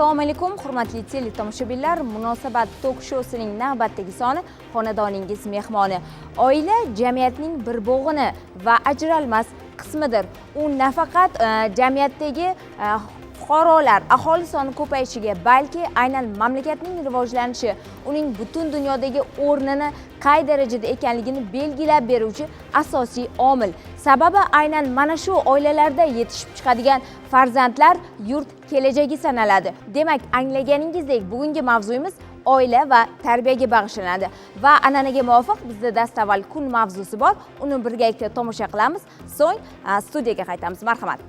Assalomu alaykum, hurmatli teletomoshabinlar. Munosabat tok shousining navbatdagi soni, xonadoningiz mehmoni. Oila jamiyatning bir bo'g'ini va ajralmas qismidir. U nafaqat jamiyatdagi fuqarolar, aholi soni ko'payishiga, balki aynan mamlakatning rivojlanishi, uning butun dunyodagi o'rnini qay darajada ekanligini belgilab beruvchi asosiy omil. Sababi aynan mana shu oilalarda yetishib chiqadigan farzandlar yurt kelajagi sanaladi. Demak, anglaganingizdek, bugungi mavzuyimiz oila va tarbiyaga bag'ishlanadi va an'anaga muvofiq bizda dastavval kun mavzusi bor. Uni birgalikda tomosha qilamiz, so'ng studiyaga qaytamiz. Marhamat.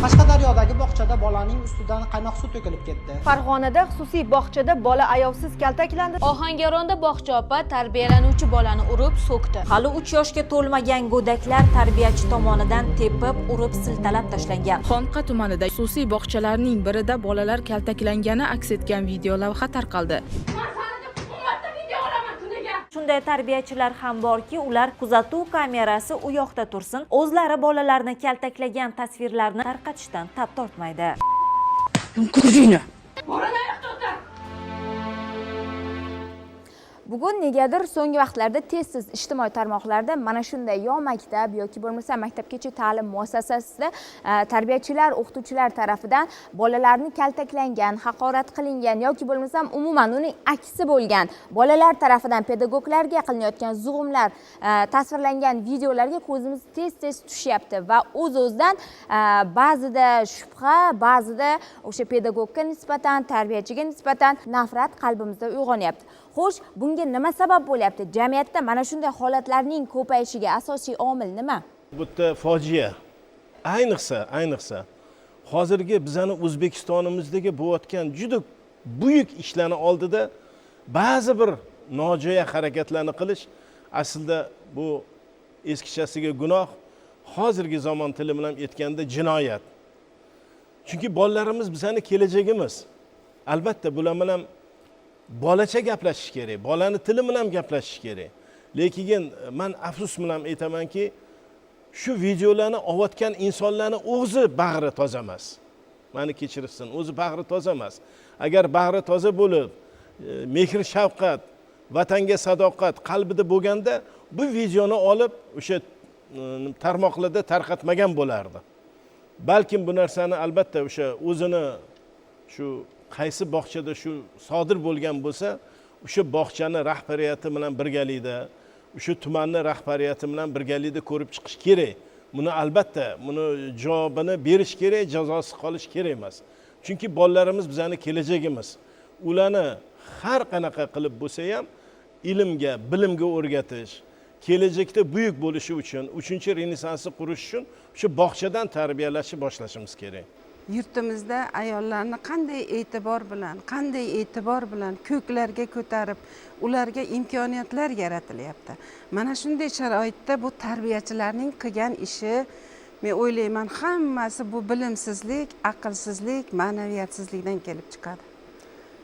Qashqadaryodagi bog'chada bolaning ustidan qaynoq suv to'kilib ketdi. Farg'onada xususiy bog'chada bola ayovsiz kaltaklandi. Ohangaronda bog'cha opa tarbiyalanuvchi bolani urib so'kdi. Hali 3 yoshga to'lmagan go'daklar tarbiyachi tomonidan tepib, urib, siltalab tashlangan. Xonqa tumanida xususiy bog'chalarning birida bolalar kaltaklangani aks etgan videolavha tarqaldi. Shunday tarbiyachilar ham borki, ular kuzatuv kamerasi u yoqda tursin, o'zlari bolalarni kaltaklagan tasvirlarni tarqatishdan tap tortmaydi. Ko'zingni. Bugun negadir so'nggi vaqtlarda tez-tez ijtimoiy tarmoqlarda mana shunday yo maktab yoki bo'lmasa maktabgacha ta'lim muassasasida tarbiyachilar, o'qituvchilar tarafidan bolalarni kaltaklangan, haqorat qilingan yoki bo'lmasam umuman uning aksi bo'lgan bolalar tarafidan pedagoglarga qilinayotgan zug'umlar tasvirlangan videolarga ko'zimiz tez-tez tushyapti va o'z-o'zidan ba'zida shubha, ba'zida o'sha pedagogga nisbatan, tarbiyachiga nisbatan nafrat qalbimizda uyg'onyapti. Xo'sh, bunga nima sabab bo'lyapti? Jamiyatda mana shunday holatlarning ko'payishiga asosiy omil nima? Bu yerda fojia. Ayniqsa hozirgi bizani O'zbekistonimizdagi bo'layotgan juda buyuk ishlarni oldida ba'zi bir nojo'ya harakatlarni qilish aslida bu eskichasiga gunoh, hozirgi zamon tili bilan aytganda jinoyat. Chunki bolalarimiz bizani kelajagimiz. Albatta bular bilan bolacha gaplashish kerak, bolani tili bilan gaplashish kerak. Lekin man afsus bilan aytamanki, shu videolarni olayotgan insonlarni o'zi bag'ri toza emas. Meni kechirsin, o'zi bag'ri toza emas. Agar bag'ri toza bo'lib, mehr shafqat, vatanga sadoqat qalbida bo'lganda bu videoni olib o'sha tarmoqlarda tarqatmagan bo'lardi. Balkim bu narsani albatta o'sha o'zini shu qaysi bog'chada shu sodir bo'lgan bo'lsa, o'sha bog'chani rahbariyati bilan birgalikda, o'sha tumanni rahbariyati bilan birgalikda ko'rib chiqish kerak. Buni albatta, buni javobini berish kerak, jazosiz qolish kerak emas. Chunki bolalarimiz bizani kelajagimiz. Ularni har qanaqa qilib bo'lsa ham ilmga, bilimga o'rgatish, kelajakda buyuk bo'lishi uchun, 3-renessansni qurish uchun o'sha bog'chadan tarbiyalashni boshlashimiz kerak. Yurtimizda ayollarni qanday e'tibor bilan ko'klarga ko'tarib, ularga imkoniyatlar yaratilyapti. Mana shunday sharoitda bu tarbiyachilarning qilgan ishi, men o'ylayman, hammasi bu bilimsizlik, aqlsizlik, ma'naviyatsizlikdan kelib chiqadi.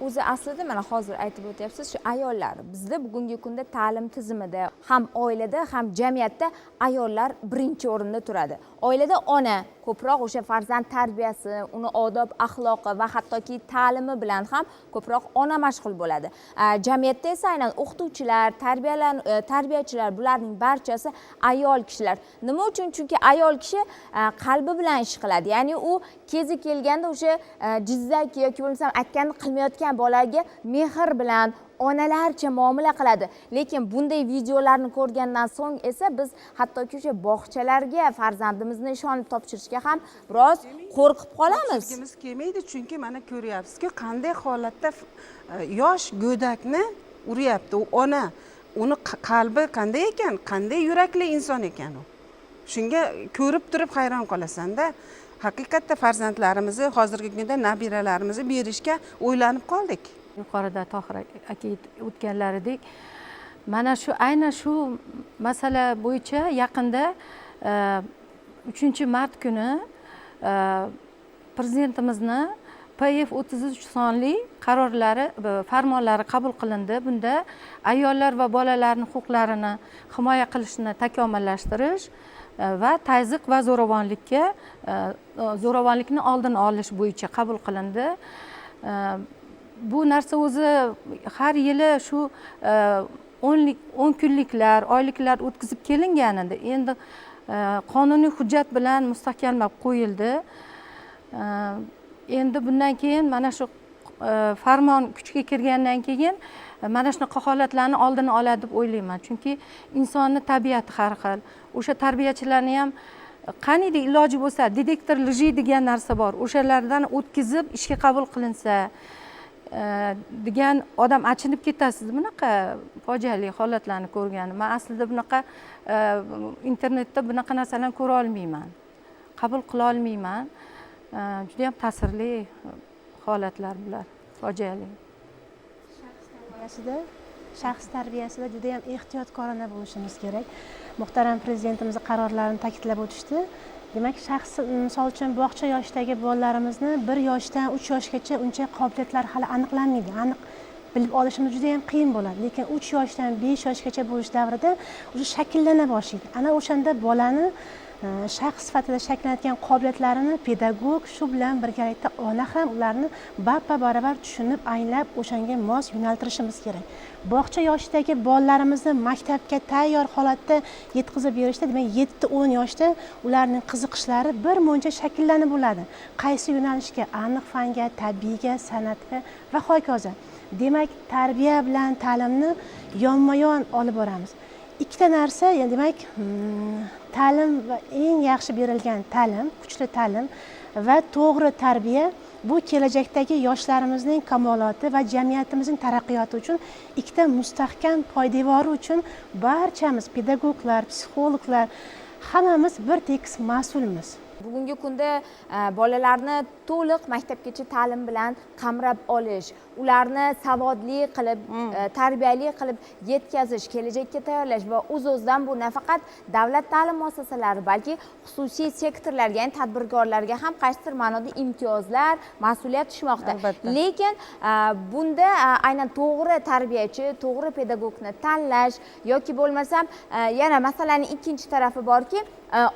O'zi aslida mana hozir aytib o'tyapsiz, shu ayollar bizda bugungi kunda ta'lim tizimida ham, oilada ham, jamiyatda ayollar birinchi o'rinda turadi. Oilada ona ko'proq o'sha farzand tarbiyasi, uni odob axloqi va hattoki ta'limi bilan ham ko'proq ona mashg'ul bo'ladi. Jamiyatda esa aynan o'qituvchilar, tarbiyachilar, bularning barchasi ayol kishilar. Nima uchun? Chunki ayol kishi qalbi bilan ish qiladi. Ya'ni u kezi kelganda o'sha jizzaki yoki bo'lmasam aytganini qilmayotgan bolaga mehr bilan onalarcha muomala qiladi. Lekin bunday videolarni ko'rgandan so'ng esa biz hattoki o'sha bog'chalarga farzandimizni ishonib topshirishga ham biroz qo'rqib qolamiz. Topshirgimiz kelmaydi, chunki mana ko'ryapsizki, qanday holatda yosh go'dakni uryapti u ona. Uni qalbi qanday ekan, qanday yurakli inson ekan u. Shunga ko'rib turib hayron qolasan-da. Haqiqatda farzandlarimizni hozirgi kunda nabiralarimizni berishga o'ylanib qoldik. Yuqorida Tohir aka o'tganlaridek, mana shu aynan shu masala bo'yicha yaqinda 3 mart kuni prezidentimizni PF 33 sonli qarorlari, farmonlari qabul qilindi. Bunda ayollar va bolalarning huquqlarini himoya qilishni takomillashtirish va tazyiq va zo'ravonlikka zo'ravonlikni oldini olish bo'yicha qabul qilindi. Bu narsa o'zi har yili shu 10 kunliklar, oyliklar o'tkazib kelingan edi. Endi qonuniy hujjat bilan mustahkamlab qo'yildi. Endi bundan keyin mana shu farmon kuchga kirgandan keyin mana shunaqa holatlarni oldini oladi deb o'ylayman. Chunki insonni tabiati har xil. O'sha tarbiyachilarni ham qaniydi iloji bo'lsa, detektor лжи degan narsa bor. O'shalardan o'tkazib ishga qabul qilinsa degan odam achinib ketasiz bunaqa fojiali holatlarni ko'rgani. Men aslida bunaqa internetda bunaqa narsalarni ko'ra olmayman. Qabul qila olmayman. Juda ham ta'sirli holatlar bular, fojiali. Shaxs tarbiyasida juda ham ehtiyotkorona bo'lishimiz kerak. Muhtaram prezidentimiz qarorlarini ta'kidlab o'tishdi. Demak, shaxs, misol uchun, bog'cha yoshidagi bolalarimizni 1 yoshdan 3 yoshgacha uncha qobiliyatlar hali aniqlanmaydi. Aniq bilib olishimiz juda ham qiyin bo'ladi. Lekin 3 yoshdan 5 yoshgacha bo'lish davrida o'sha shakllana boshlaydi. Ana o'shanda bolani shaxs sifatida shakllanayotgan qobiliyatlarini pedagog, shu bilan birgalikda ona ham ularni bappa-baravar tushunib, anglab, o'shanga mos yo'naltirishimiz kerak. Bog'cha yoshidagi bolalarimizni maktabga tayyor holatda yetkazib berishda, demak, 7-10 yoshda ularning qiziqishlari bir muncha shakllanib bo'ladi. Qaysi yo'nalishga, aniq fanga, tabiiyga, san'atga va hokazo. Demak, tarbiya bilan ta'limni yonma-yon olib boramiz. Ikkita narsa, ya'ni demak, ta'lim va eng yaxshi berilgan ta'lim, kuchli ta'lim va to'g'ri tarbiya bu kelajakdagi yoshlarimizning kamoloti va jamiyatimizning taraqqiyoti uchun ikkita mustahkam poydevori uchun barchamiz, pedagoglar, psixologlar, hammamiz bir tekis mas'ulmiz. Bugungi kunda bolalarni to'liq maktabgacha ta'lim bilan qamrab olish, ularni savodli qilib, tarbiyali qilib yetkazish, kelajakka tayyorlash va o'z-o'zidan bu nafaqat davlat ta'lim muassasalari, balki xususiy sektorlarga, ya'ni tadbirkorlarga ham qaysidir ma'noda imtiyozlar, mas'uliyat tushmoqda. Lekin bunda aynan to'g'ri tarbiyachi, to'g'ri pedagogni tanlash yoki bo'lmasam yana masalaning ikkinchi tarafi borki,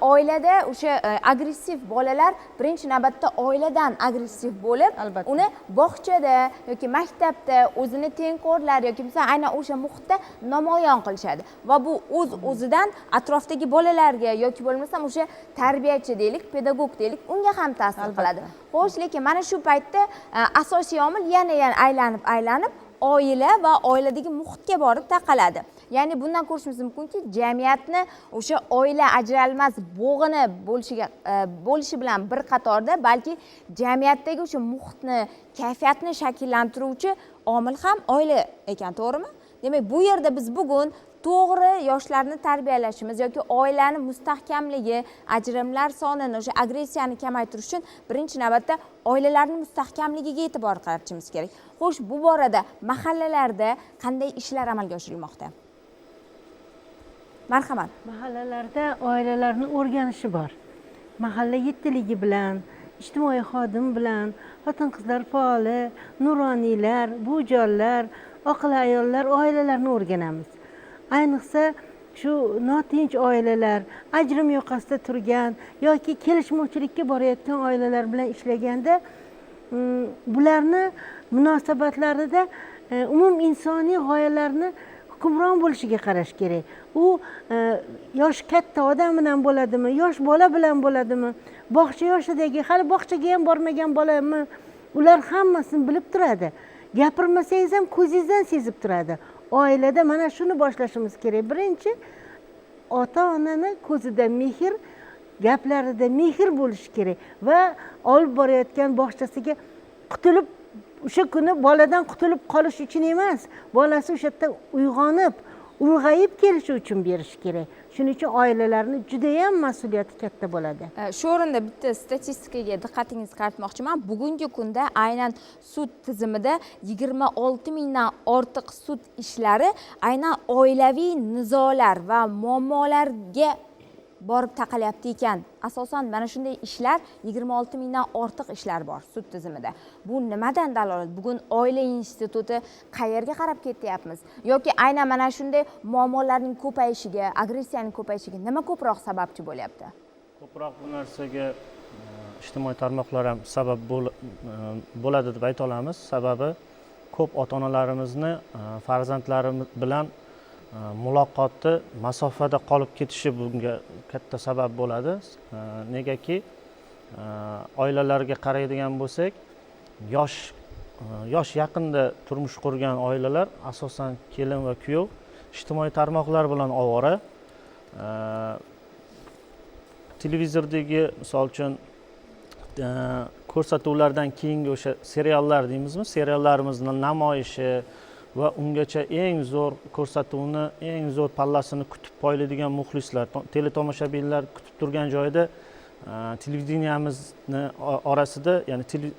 oilada o'sha agressiv bolalar birinchi navbatda oiladan agressiv bo'lib, uni bog'chada yoki maktabda o'zini tengqurlari yoki masalan aynan o'sha muhitda namoyon qilishadi va bu o'z-o'zidan atrofdagi bolalarga yoki bo'lmasam o'sha tarbiyachi deylik, pedagog deylik, unga ham ta'sir qiladi. Xo'sh, lekin mana shu paytda asosiy omil yana aylanib oila va oiladagi muhitga borib taqaladi. Ya'ni bundan ko'rishimiz mumkinki, jamiyatni o'sha oila ajralmas bo'g'ini bo'lishi bilan bir qatorda, balki jamiyatdagi o'sha muhitni, kayfiyatni shakllantiruvchi omil ham oila ekan, to'g'rimi? Demak, bu yerda biz bugun to'g'ri yoshlarni tarbiyalashimiz yoki oilani mustahkamligi, ajrimlar sonini, o'sha agressiyani kamaytirish uchun birinchi navbatda oilalarning mustahkamligiga e'tibor qaratishimiz kerak. Xo'sh, bu borada mahallalarda qanday ishlar amalga oshirilmoqda? Marhamat. Mahallalarda oilalarni o'rganishi bor. Mahalla yettiligi bilan, ijtimoiy xodim bilan, xotin-qizlar faoli, nuroniylar, buvijonlar, oqil ayollar oilalarni o'rganamiz. Ayniqsa shu notinch oilalar, ajrim yoqasida turgan yoki kelishmovchilikka borayotgan oilalar bilan ishlaganda bularni munosabatlarida umum insoniy g'oyalarni hukmron bo'lishiga qarash kerak. U yosh katta odam bilan bo'ladimi, yosh bola bilan bo'ladimi, bog'cha yoshidagi, hali bog'chaga ham bormagan bolami, ular hammasini bilib turadi. Gapirmasangiz ham ko'zingizdan sezib turadi. Oilada mana shuni boshlashimiz kerak. Birinchi, ota-onani ko'zida mehr, gaplarida mehr bo'lishi kerak va olib borayotgan bog'chasiga qutulib, o'sha kuni boladan qutulib qolish uchun emas, bolasi o'sha yerda uyg'onib, ulg'ayib kelishi uchun berish kerak. Shuning uchun oilalarning juda ham mas'uliyati katta bo'ladi. Shu o'rinda bitta statistikaga diqqatingizni qaratmoqchiman. Bugungi kunda aynan sud tizimida 26 mingdan ortiq sud ishlari aynan oilaviy nizolar va muammolarga borib taqalyapti ekan? Asosan mana shunday ishlar, 26 mingdan ortiq ishlar bor sud tizimida. Bu nimadan dalolat? Bugun oila instituti qayerga qarab ketyapmiz? Yoki aynan mana shunday muammolarning ko'payishiga, agressiyaning ko'payishiga nima ko'proq sababchi bo'lyapti? Ko'proq bu narsaga ijtimoiy tarmoqlar ham sabab bo'ladi deb ayta olamiz. Sababi ko'p ota-onalarimizni farzandlari bilan muloqoti masofada qolib ketishi bunga katta sabab bo'ladi. Negaki oilalarga qaraydigan bo'lsak, yosh yaqinda turmush qurgan oilalar, asosan kelin va kuyov ijtimoiy tarmoqlar bilan ovora. Televizordagi, misol uchun, ko'rsatuvlardan keyingi o'sha seriallar deymizmi, seriallarimizni namoyishi va ungacha eng zo'r ko'rsatuvni, eng zo'r pallasini kutib poylaydigan muxlislar, teletomoshabinlar kutib turgan joyda televideniyamizni orasida, ya'ni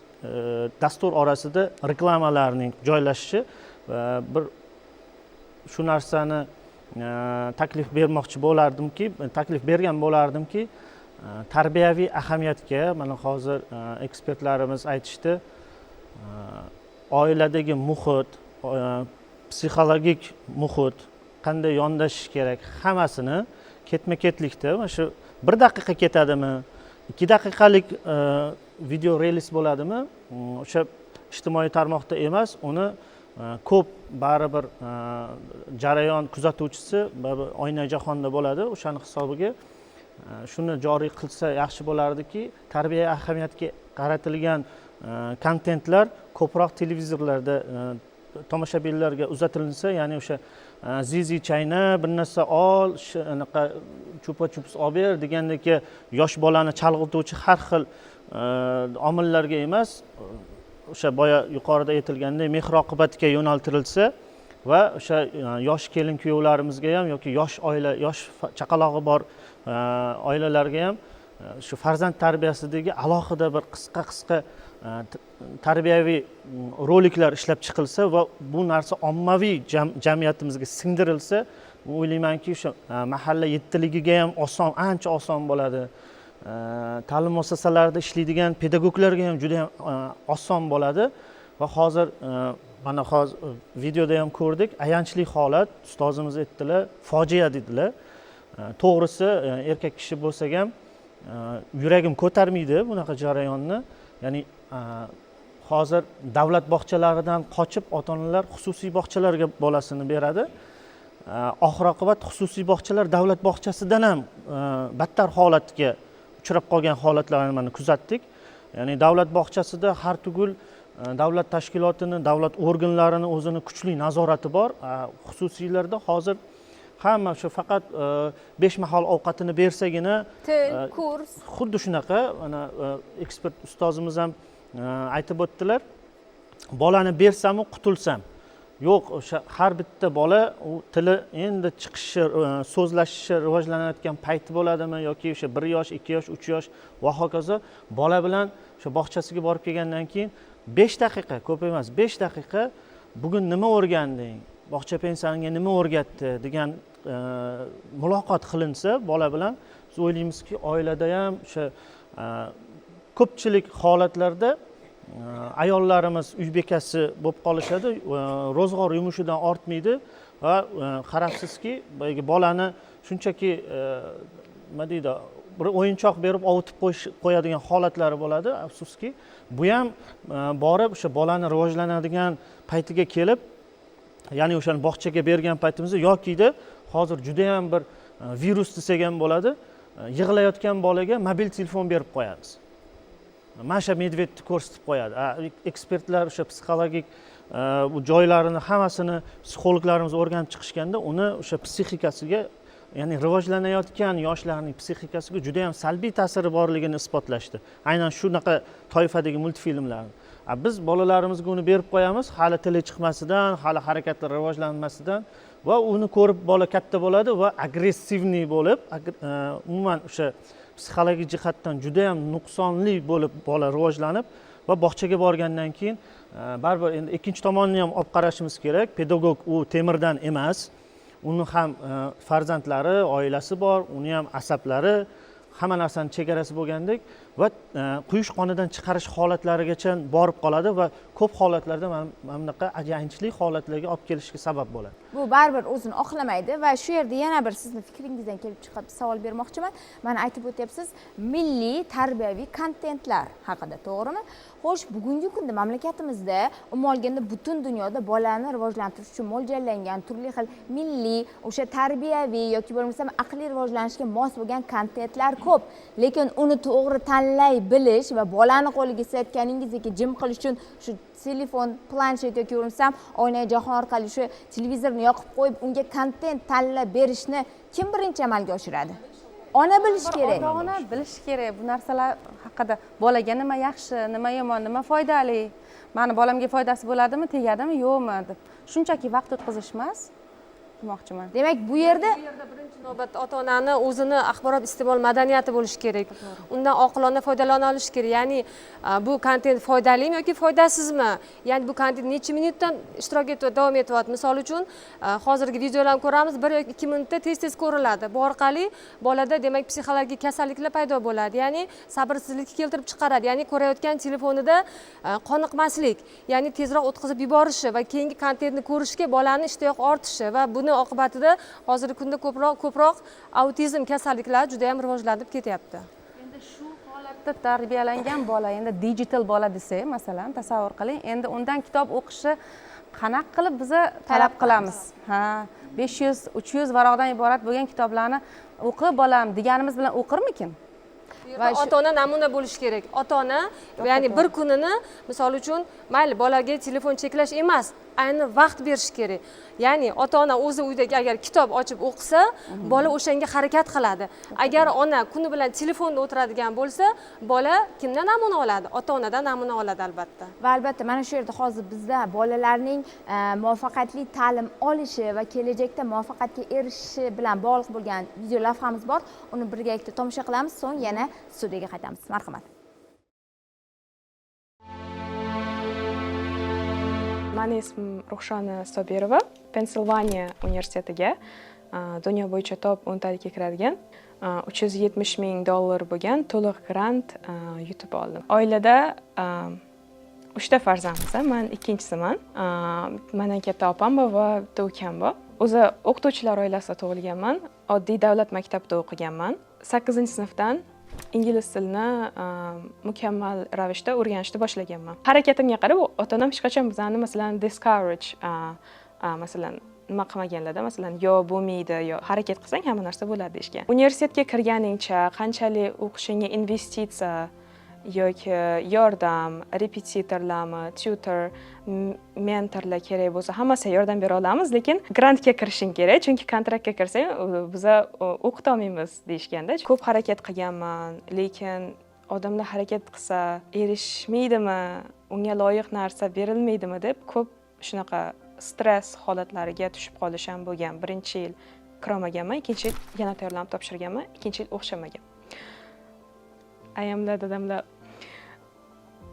dastur orasida reklamalarning joylashishi bir shu narsani taklif bermoqchi bo'lardimki, taklif bergan bo'lardimki, tarbiyaviy ahamiyatga mana hozir ekspertlarimiz aytishdi, oiladagi muhit, psixologik muhit qanday yondashish kerak, hammasini ketma-ketlikda mana shu 1 daqiqa ketadimi, 2 daqiqalik video relis bo'ladimi, o'sha ijtimoiy tarmoqda emas, uni ko'p baribir jarayon kuzatuvchisi oyna jahonda bo'ladi, o'shani hisobiga shuni joriy qilsa yaxshi bo'lardiki, tarbiya ahamiyatiga qaratilgan kontentlar ko'proq televizorlarda tomoshabinlarga uzatilsa, ya'ni o'sha zizi chayna, bir narsa ol, anaqa chupa chups olib ber degandek yosh bolani chalg'ituvchi har xil omillarga emas, o'sha boya yuqorida aytilgandek mehr oqibatga yo'naltirilsa va o'sha yosh kelin kuyovlarimizga ham yoki yosh oila, yosh chaqalog'i bor oilalarga ham shu farzand tarbiyasidagi alohida bir qisqa-qisqa tarbiyaviy roliklar ishlab chiqilsa va bu narsa ommaviy jamiyatimizga singdirilsa, o'ylaymanki o'sha mahalla yettiligiga ham oson, ancha oson bo'ladi. Ta'lim muassasalarida ishlaydigan pedagoglarga ham juda ham oson bo'ladi. Va hozir mana hozir videoda ham ko'rdik, ayanchli holat, ustozimiz aytdilar, fojia dedilar. To'g'risi, erkak kishi bo'lsak ham yuragim ko'tarmaydi bunaqa jarayonni. Ya'ni hozir davlat bog'chalaridan qochib ota-onalar xususiy bog'chalarga bolasini beradi. Oxir oqibat xususiy bog'chalar davlat bog'chasidan ham battar holatga uchrab qolgan holatlarni mana kuzatdik. Ya'ni davlat bog'chasida har tugul davlat tashkilotini, davlat organlarini o'zini kuchli nazorati bor. Xususiylarda hozir hamma shu faqat 5 mahal ovqatini bersagina, til, kurs, xuddi shunaqa mana ekspert ustozimiz ham aytib o'tdilar, bolani bersamu qutulsam. Yo'q, o'sha har bitta bola u tili endi chiqishi, so'zlashishi rivojlanayotgan payti bo'ladimi yoki o'sha 1 yosh, 2 yosh, 3 yosh va hokazo, bola bilan o'sha bog'chasiga borib kelgandan keyin 5 daqiqa, ko'p emas, 5 daqiqa bugun nima o'rganding, bog'cha pensiyanga nima o'rgatdi degan muloqot qilinsa bola bilan, biz o'ylaymizki, oilada ham o'sha ko'pchilik holatlarda ayollarimiz uy bekasi bo'lib qolishadi, ro'zg'or yumushidan ortmaydi va qarabsizki, boyagi bolani shunchaki nima deydi, bir o'yinchoq berib ovutib qo'yadigan holatlari bo'ladi. Afsuski, bu ham borib o'sha bolani rivojlanadigan paytiga kelib, ya'ni o'shani bog'chaga bergan paytimizda yokida hozir juda ham bir virus desak ham bo'ladi, yig'layotgan bolaga mobil telefon berib qo'yamiz. Masha Medvedni ko'rsatib qo'yadi. Ekspertlar o'sha psixologik bu joylarini hammasini psixologlarimiz o'rganib chiqishganda uni o'sha psixikasiga, ya'ni rivojlanayotgan yoshlarning psixikasiga juda ham salbiy ta'siri borligini isbotlashdi. Aynan shunaqa toifadagi multfilmlarni. Biz bolalarimizga uni berib qo'yamiz, hali tili chiqmasidan, hali harakatlar rivojlanmasidan va uni ko'rib bola katta bo'ladi va agressivniy bo'lib, umuman o'sha psixologik jihatdan juda ham nuqsonli bo'lib bola rivojlanib va bog'chaga borgandan keyin baribir endi ikkinchi tomonni ham olib qarashimiz kerak. Pedagog u temirdan emas. Uni ham farzandlari, oilasi bor, uni ham asablari, hamma narsani chegarasi bo'lgandek va quyish qonidan chiqarish holatlarigacha borib qoladi va ko'p holatlarda mana bunaqa ayanchli holatlarga olib kelishiga sabab bo'ladi. Bu baribir o'zini oqlamaydi va shu yerda yana bir sizni fikringizdan kelib chiqib savol bermoqchiman. Mana aytib o'tyapsiz milliy tarbiyaviy kontentlar haqida, to'g'rimi? Xo'sh, bugungi kunda mamlakatimizda, umuman olganda butun dunyoda bolani rivojlantirish uchun mo'ljallangan turli xil milliy o'sha tarbiyaviy yoki bo'lmasam aqliy rivojlanishga mos bo'lgan kontentlar ko'p, lekin uni to'g'ri tanlay bilish va bolani qo'liga siz aytganingizdek jim qilish uchun shu telefon, planshet yoki bo'lmasam oynai jahon orqali shu televizorni yoqib qo'yib unga kontent tanlab berishni kim birinchi amalga oshiradi? Ona bilish kerak. Ota-ona bilish kerak bu narsalar haqida. Bolaga nima yaxshi, nima yomon, nima foydali, mani bolamga foydasi bo'ladimi, tegadimi, yo'qmi deb. Shunchaki vaqt o'tkazish emas, demoqchiman. Demak, bu yerda birinchi navbatda ota-onani o'zini axborot iste'mol madaniyati bo'lishi kerak. Undan oqilona foydalana olish kerak. Ya'ni bu kontent foydalimi yoki foydasizmi? Ya'ni bu kontent necha minutdan ishtirok etib davom etyapti? Misol uchun, hozirgi videolarni ko'ramiz, 1 yoki 2 minutda tez-tez ko'riladi. Bu orqali bolada demak psixologik kasalliklar paydo bo'ladi. Ya'ni sabrsizlikni keltirib chiqaradi. Ya'ni ko'rayotgan telefonida qoniqmaslik, ya'ni tezroq o'tkazib yuborishi va keyingi kontentni ko'rishga bolani ishtiyoq ortishi va buni oqibatida hozirgi kunda ko'proq autizm kasalliklari juda ham rivojlanib ketyapti. Endi shu holatda tarbiyalangan bola, endi digital bola desak, masalan, tasavvur qiling, endi undan kitob o'qishi qanaqa qilib biza talab qilamiz? Ha, 500, 300 varaqdan iborat bo'lgan kitoblarni o'qi bolam deganimiz bilan o'qirmikin? Va ota-ona namuna bo'lishi kerak. Ota-ona, ya'ni bir kunini, misol uchun, mayli bolaga telefon cheklash emas, ayni vaqt berish kerak. Ya'ni ota-ona o'zi uydagi agar kitob ochib o'qisa, bola o'shanga harakat qiladi. Agar ona kuni bilan telefonda o'tiradigan bo'lsa, bola kimdan namuna oladi? Ota-onadan namuna oladi albatta. Va albatta mana shu yerda hozir bizda bolalarning muvaffaqiyatli ta'lim olishi va kelajakda muvaffaqiyatga erishishi bilan bog'liq bo'lgan video lavhamiz bor. Uni birgalikda tomosha qilamiz, so'ng yana studiyaga qaytamiz. Marhamat. Mani ismim Ruxshona Sobirova. Pensilvaniya universitetiga dunyo bo'yicha top 10 talikka kiradigan 370 ming dollar bo'lgan to'liq grant yutib oldim. Oilada 3 ta farzandmiz, men ikkinchisiman. Mendan katta opam bor va bitta ukam bor. O'zi o'qituvchilar oilasida tug'ilganman, oddiy davlat maktabida o'qiganman. 8-sinfdan ingliz tilini mukammal ravishda o'rganishni boshlaganman. Harakatimga qarab ota-onam hech qachon bizani masalan discourage, masalan nima qilmaganlarda, masalan yo bo'lmaydi, yo harakat qilsang hamma narsa bo'ladi deyishgan. Universitetga kirganingcha qanchalik o'qishingga investitsiya yoki yordam, repetitorlarmi, tutor, mentorlar kerak bo'lsa, hammasiga yordam bera olamiz, lekin grantga kirishing kerak, chunki kontraktga kirsang biza o'qita olmaymiz deyishganda. Ko'p harakat qilganman, lekin odamlar harakat qilsa erishmaydimi, unga loyiq narsa berilmaydimi deb ko'p shunaqa stress holatlariga tushib qolish ham bo'lgan. Birinchi yil kirolmaganman, ikkinchi yil yana tayyorlanib topshirganman, ikkinchi yil o'xshamagan. Ayamlar, dadamlar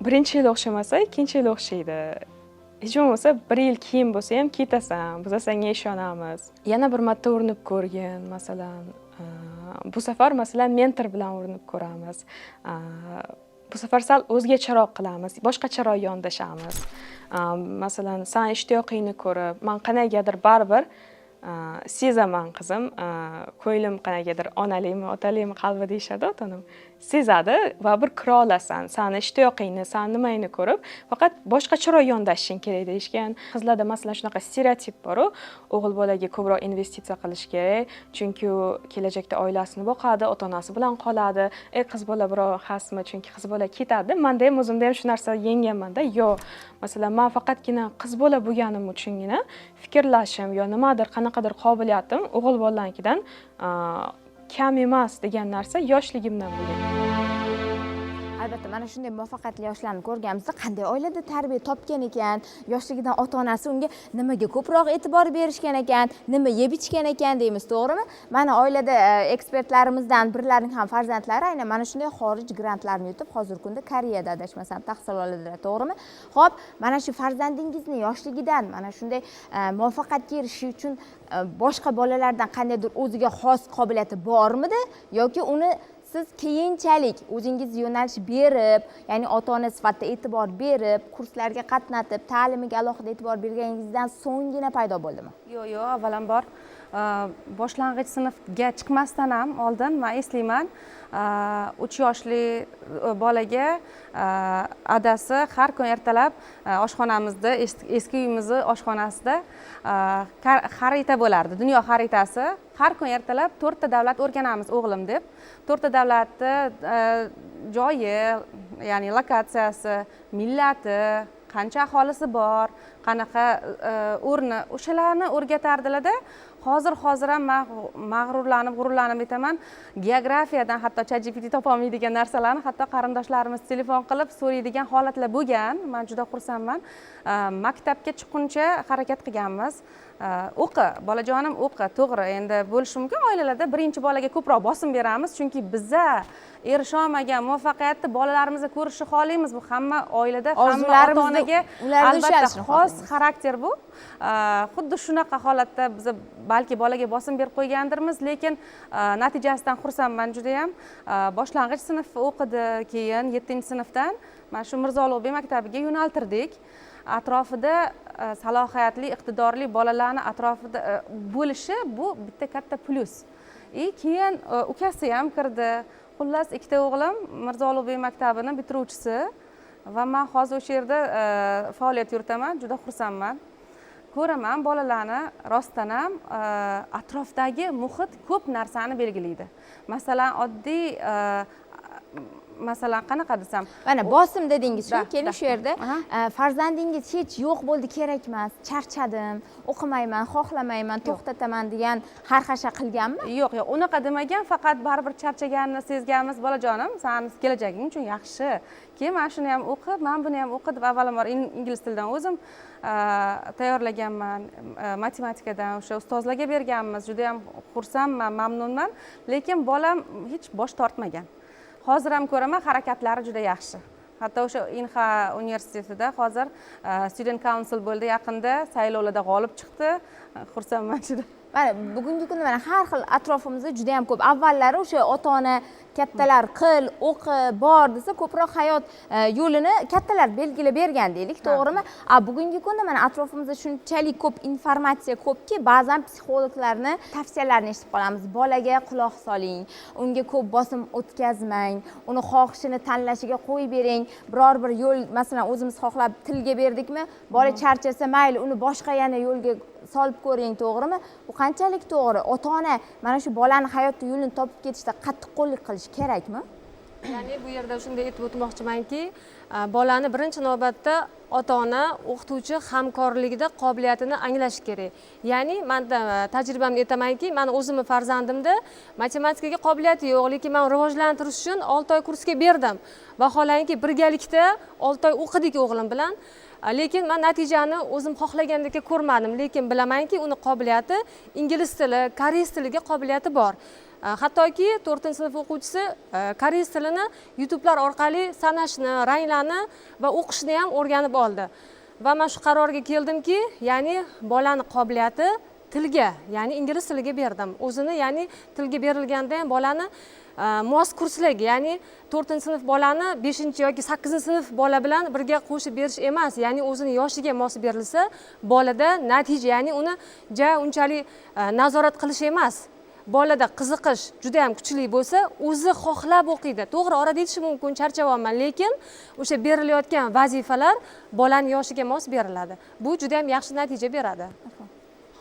birinchi yil o'xshamasa, ikkinchi yil o'xshaydi. Hech bo'lmasa bir yil keyin bo'lsa ham ketasan, biz senga ishonamiz. Yana bir marta urinib ko'rgin, masalan, bu safar masalan mentor bilan urinib ko'ramiz. Bu safar sal o'zgacharoq qilamiz, boshqacharoq yondashamiz. Masalan, san ishtiyoqingni ko'rib, men qanaqadir baribir sezaman qizim, ko'nglim qanaqadir onalimi, otalimi qalbi deyishadi ota-onam. Sezadi va bir kira olasan, sani ishtiyoqingni, sani nimangni ko'rib, faqat boshqacharoq yondashishing kerak deyishgan. Qizlarda masalan shunaqa stereotip bor-u, o'g'il bolaga ko'proq investitsiya qilish kerak, chunki u kelajakda oilasini boqadi, ota-onasi bilan qoladi. Qiz bola birov xasmi, chunki qiz bola ketadi. Menda ham o'zimda ham shu narsa yenganman-da. Yo'q, masalan, men faqatgina qiz bola bo'lganim uchungina fikrlashim yo nimadir qanaqadir qobiliyatim o'g'il bolalarnikidan kam emas degan narsa yoshligimdan bo'lgan. Albatta, mana shunday muvaffaqiyatli yoshlarni ko'rganimizda, qanday oilada tarbiya topgan ekan, yoshligidan ota onasi unga nimaga ko'proq e'tibor berishgan ekan, nima yeb ichgan ekan deymiz, to'g'rimi? Mana oilada ekspertlarimizdan birlarining ham farzandlari aynan mana shunday xorij grantlarini yutib, hozirgi kunda Koreyada, adashmasam, tahsil oladilar, to'g'rimi? Xo'p, mana shu farzandingizni yoshligidan mana shunday muvaffaqiyatga erishishi uchun boshqa bolalardan qandaydir o'ziga xos qobiliyati bormidi yoki uni siz keyinchalik o'zingiz yo'nalish berib, ya'ni ota ona sifatida e'tibor berib, kurslarga qatnatib, ta'limiga alohida e'tibor berganingizdan so'nggina paydo bo'ldimi? Yo'q, avvalambor boshlang'ich sinfga chiqmasdan ham oldin man eslayman, 3 yoshli bolaga adasi har kun ertalab oshxonamizda, eski uyimizni oshxonasida xarita bo'lardi, dunyo xaritasi. Har kun ertalab 4 ta davlat o'rganamiz o'g'lim deb, 4 ta davlatni joyi, ya'ni lokatsiyasi, millati, qancha aholisi bor, qanaqa o'rni, o'shalarni o'rgatardilarda. Hozir ham man mag'rurlanib, g'ururlanib aytaman, geografiyadan hatto ChatGPT topolmaydigan narsalarni hatto qarindoshlarimiz telefon qilib so'raydigan holatlar bo'lgan. Men juda xursandman. Maktabga chiqquncha harakat qilganmiz. O'qi, bolajonim, o'qi. To'g'ri, endi bo'lishi mumkin oilalarda birinchi bolaga ko'proq bosim beramiz, chunki biza erisha olmagan muvaffaqiyatni bolalarimizni ko'rishni xohlaymiz. Bu hamma oilada, hamma ota-onaga albatta xos xarakter bu. Xuddi shunaqa holatda biz balki bolaga bosim berib qo'ygandirmiz, lekin natijasidan xursandman juda ham. Boshlang'ich sinf o'qidi, keyin 7-sinfdan mana shu Mirzo Ulug'bek maktabiga yo'naltirdik. Atrofida salohiyatli, iqtidorli bolalarni atrofida bo'lishi bu bitta katta plyus. Keyin ukasi ham kirdi. Xullas, 2 o'g'lim Mirzo Ulug'bek maktabini bitiruvchisi va men hozir o'sha yerda faoliyat yuritaman, juda xursandman. Ko'raman bolalarni rostdan ham atrofdagi muhit ko'p narsani belgilaydi. Masalan, oddiy masalan qanaqa desam, mana bosim dedingiz-ku, keling shu yerda farzandingiz hech yo'q bo'ldi, kerak emas, charchadim, o'qimayman, xohlamayman, to'xtataman degan xarxasha qilganmi? Yo'q, yo'q, unaqa demagan, faqat baribir charchaganini sezganmiz. Bolajonim, san kelajaging uchun yaxshi, keyin mana shuni ham o'qi, mana buni ham o'qi deb avvalambor ingliz tilidan o'zim tayyorlaganman, matematikadan o'sha ustozlarga berganmiz. Juda ham xursandman, mamnunman, lekin bolam hech bosh tortmagan. Hozir ham ko'raman, harakatlari juda yaxshi. Hatto o'sha Inha universitetida hozir student council bo'ldi yaqinda, saylovlarda g'olib chiqdi. Xursandman juda. Mana bugungi kunda mana har xil atrofimizda juda ham ko'p. Avvallari o'sha ota-ona kattalar qil, o'qi, bor desa ko'proq hayot yo'lini kattalar belgilab bergan deylik, to'g'rimi? Bugungi kunda mana atrofimizda shunchalik ko'p informatsiya ko'pki, ba'zan psixologlarni tavsiyalarini eshitib qolamiz. Bolaga quloq soling, unga ko'p bosim o'tkazmang, uni xohishini tanlashiga qo'yib bering. Biror bir yo'l, masalan, o'zimiz xohlab tilga berdikmi, bola charchasa mayli, uni boshqa yana yo'lga solib ko'ring, to'g'rimi? Bu qanchalik to'g'ri? Ota-ona mana shu bolani hayotda yo'lini topib ketishda qattiqqo'llik qilish kerakmi? Ya'ni bu yerda shunday aytib o'tmoqchimanki, bolani birinchi navbatda ota-ona, o'qituvchi hamkorligida qobiliyatini anglash kerak. Ya'ni men tajribamni aytamanki, men o'zimni farzandimda matematikaga qobiliyati yo'q, lekin men rivojlantirish uchun 6 oy kursga berdim. Vaholanki birgalikda 6 oy o'qidik o'g'lim bilan. Lekin men natijani o'zim xohlagandek ko'rmadim, lekin bilamanki, uni qobiliyati ingliz tili, koreys tiliga qobiliyati bor. Hattoki 4-sinf o'quvchisi koreys tilini YouTube'lar orqali sanashni, ranglarni va o'qishni ham o'rganib oldi. Va men shu qarorga keldimki, ya'ni bolani qobiliyati tilga, ya'ni ingliz tiliga berdim. O'zini, ya'ni tilga berilganda ham bolani mos kurslarga, ya'ni 4-sinf bolani 5 yoki 8-sinf bola bilan birga qo'shib berish emas, ya'ni o'zini yoshiga mos berilsa, bolada natija, ya'ni uni ja unchalik nazorat qilish emas. Bolada qiziqish juda ham kuchli bo'lsa, o'zi xohlab o'qiydi. To'g'ri, orada aytishi mumkin, charchavonman, lekin o'sha berilayotgan vazifalar bolaning yoshiga mos beriladi. Bu juda ham yaxshi natija beradi.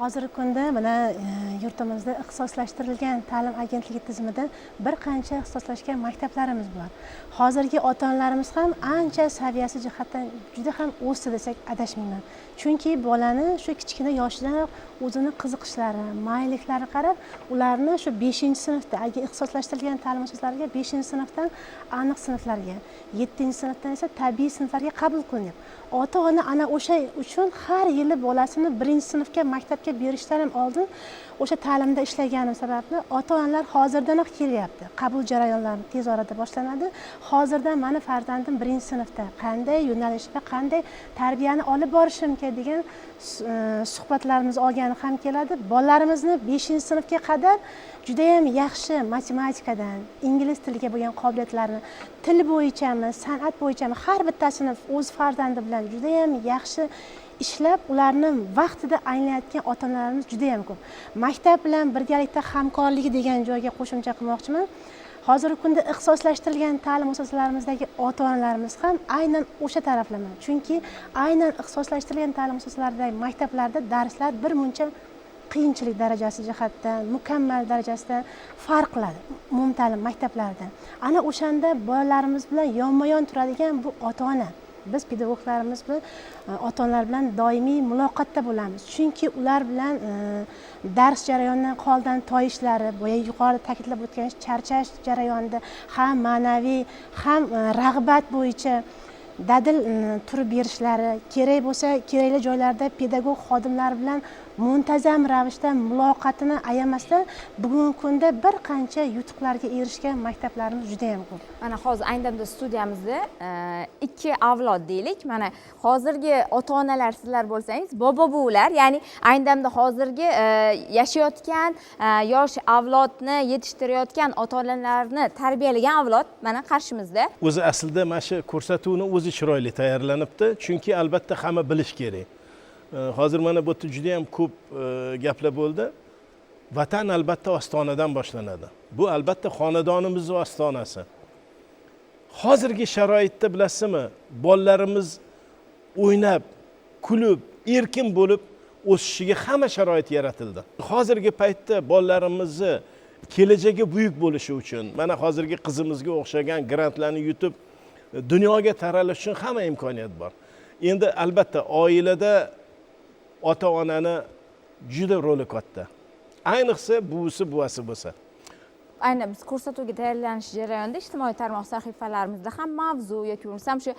Hozirgi kunda mana yurtimizda ixtisoslashtirilgan ta'lim agentligi tizimida bir qancha ixtisoslashgan maktablarimiz bor. Hozirgi ota-onalarimiz ham ancha saviyasi jihatdan juda ham o'sdi desak adashmayman. Chunki bolani shu kichkina yoshidanoq o'zini qiziqishlari, mayilliklari qarab, ularni shu 5-sinfda, agar ixtisoslashtirilgan ta'lim muassasalariga 5-sinfdan aniq sinflarga, 7-sinfdan esa tabiiy sinflarga qabul qilinyapti. Ota-ona ana o'sha uchun har yili bolasini 1-sinfga maktabga berishdan ham oldin o'sha ta'limda ishlaganim sababli ota-onalar hozirdanoq kelyapti. Qabul jarayonlari tez orada boshlanadi. Hozirdan mani farzandim 1-sinfda qanday yo'nalishda, qanday tarbiyani olib borishim kerak degan suhbatlarimiz olgani ham keladi. Bolalarimizni 5-sinfga qadar juda ham yaxshi matematikadan, ingliz tiliga bo'lgan qobiliyatlarini, til bo'yichami, san'at bo'yichami har bittasini o'z farzandi bilan juda ham yaxshi ishlab, ularni vaqtida anglayotgan ota-onalarimiz juda ham ko'p. Maktab bilan birgalikda hamkorligi degan joyga qo'shimcha qilmoqchiman. Hozirgi kunda ixtisoslashtirilgan ta'lim muassasalarimizdagi ota-onalarimiz ham aynan o'sha taraflama. Chunki aynan ixtisoslashtirilgan ta'lim muassasalaridagi maktablarda darslar bir muncha qiyinchilik darajasi jihatdan, mukammal darajasidan farq qiladi umumta'lim maktablarida. Ana o'shanda bolalarimiz bilan yonma-yon turadigan bu ota-ona. Biz pedagoglarimiz bilan, ota-onalar bilan doimiy muloqotda bo'lamiz. Chunki ular bilan dars jarayonidan holdan toyishlari, boya yuqorida ta'kidlab o'tgan charchash jarayonida ham ma'naviy, ham rag'bat bo'yicha dadil turib berishlari, kerak bo'lsa kerakli joylarda pedagog xodimlar bilan muntazam ravishda muloqotini ayamasdan bugungi kunda bir qancha yutuqlarga erishgan maktablarimiz juda ham ko'p. Mana hozir ayni damda studiyamizda ikki avlod deylik. Mana hozirgi ota-onalar sizlar bo'lsangiz, bobo-buvilar, ya'ni ayni damda hozirgi yashayotgan yosh avlodni yetishtirayotgan ota-onalarni tarbiyalagan avlod mana qarshimizda. O'zi aslida mana shu ko'rsatuvni o'zi chiroyli tayyorlanibdi, chunki albatta hamma bilish kerak. Hozir mana bu yerda juda ham ko'p gaplar bo'ldi. Vatan albatta ostonadan boshlanadi. Bu albatta xonadonimizning ostonasi. Hozirgi sharoitda bilasizmi, bolalarimiz o'ynab, kulib, erkin bo'lib o'sishiga hamma sharoit yaratildi. Hozirgi paytda bolalarimizni kelajagi buyuk bo'lishi uchun, mana hozirgi qizimizga o'xshagan grantlarni yutib dunyoga taralish uchun hamma imkoniyat bor. Endi albatta oilada ota-onani juda roli katta. Ayniqsa buvisi, buvasi bo'lsa. Aynan biz ko'rsatuvga tayyorlanish jarayonida ijtimoiy tarmoq sahifalarimizda ham mavzu yoki bo'lmasam shu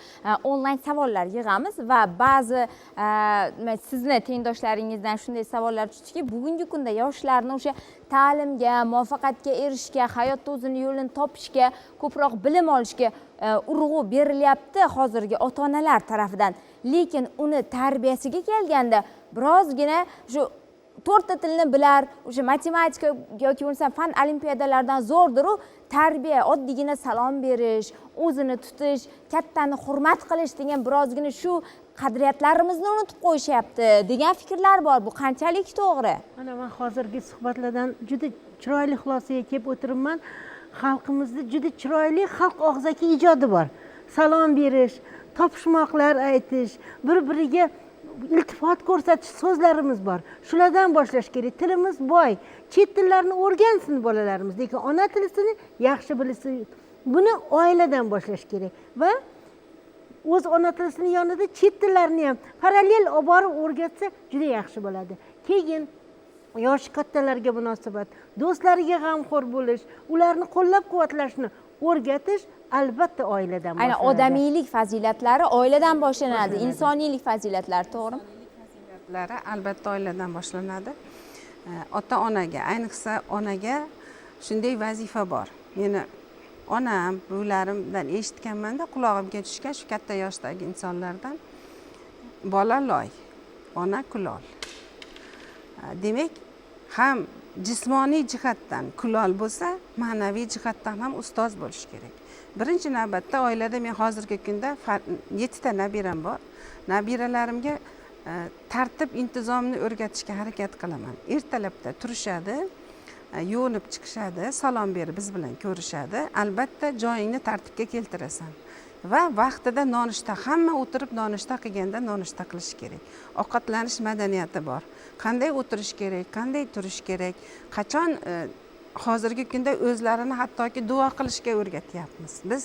onlayn savollar yig'amiz va ba'zi sizni tengdoshlaringizdan shunday savollar tushdiki, bugungi kunda yoshlarni o'sha ta'limga, muvaffaqiyatga erishishga, hayotda o'zini yo'lini topishga, ko'proq bilim olishga urg'u berilyapti hozirgi ota-onalar tarafidan. Lekin uni tarbiyasiga kelganda birozgina shu 4ta tilni bilar, o'sha matematika yoki bo'lmasa fan olimpiadalaridan zo'rdir-u, tarbiya, oddiygina salom berish, o'zini tutish, kattani hurmat qilish degan birozgina shu qadriyatlarimizni unutib qo'yishyapti degan fikrlar bor. Bu qanchalik to'g'ri? Mana men hozirgi suhbatlardan juda chiroyli xulosaga kelib o'tiribman. Xalqimizda juda chiroyli xalq og'zaki ijodi bor. Salom berish, topishmoqlar aytish, bir-biriga iltifot ko'rsatish so'zlarimiz bor. Shulardan boshlash kerak. Tilimiz boy. Chet tillarni o'rgansin bolalarimiz, lekin ona tilini yaxshi bilsin. Buni oiladan boshlash kerak va o'z ona tilini yonida chet tillarni ham parallel olib borib o'rgatsa juda yaxshi bo'ladi. Keyin yoshi kattalarga munosabat, do'stlariga g'amxo'r bo'lish, ularni qo'llab-quvvatlashni o'rgatish albatta oiladan boshlanadi. Aynan odamiylik fazilatlari oiladan boshlanadi, insoniylik fazilatlari, to'g'rimi? Fazilatlari albatta oiladan boshlanadi. Ota-onaga, ayniqsa onaga shunday vazifa bor. Meni onam, buvlarimdan eshitganmanda, qulog'imga tushgan shu katta yoshdagi insonlardan: bola loy, ona kulol. Demak, ham jismoniy jihatdan kulol bo'lsa, ma'naviy jihatdan ham ustoz bo'lish kerak. Birinchi navbatda oilada men hozirgi kunda 7 ta nabiram bor. Nabiralarimga tartib intizomni o'rgatishga harakat qilaman. Ertalabda turishadi, yuvinib chiqishadi, salom berib biz bilan ko'rishadi. Albatta joyingni tartibga keltirasan va vaqtida nonushta, hamma o'tirib nonushta qilganda nonushta qilish kerak. Ovqatlanish madaniyati bor. Qanday o'tirish kerak, qanday turish kerak, qachon hozirgi kunda o'zlarini hattoki duo qilishga o'rgatyapmiz. Biz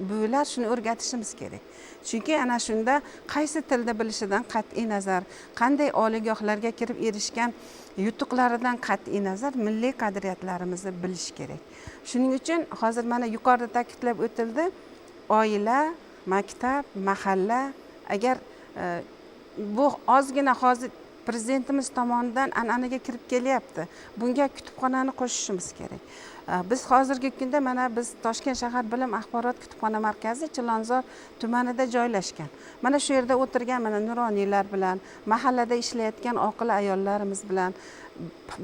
buvilar shuni o'rgatishimiz kerak. Chunki ana shunda qaysi tilda bilishidan qat'iy nazar, qanday oliygohlarga kirib erishgan yutuqlaridan qat'iy nazar milliy qadriyatlarimizni bilish kerak. Shuning uchun hozir mana yuqorida ta'kidlab o'tildi, oila, maktab, mahalla, agar bu ozgina hozir prezidentimiz tomonidan an'anaga kirib kelyapti. Bunga kutubxonani qo'shishimiz kerak. Biz hozirgi kunda mana biz Toshkent shahar bilim axborot kutubxona markazi Chilonzor tumanida joylashgan. Mana shu yerda o'tirgan mana nuroniylar bilan, mahallada ishlayotgan oqil ayollarimiz bilan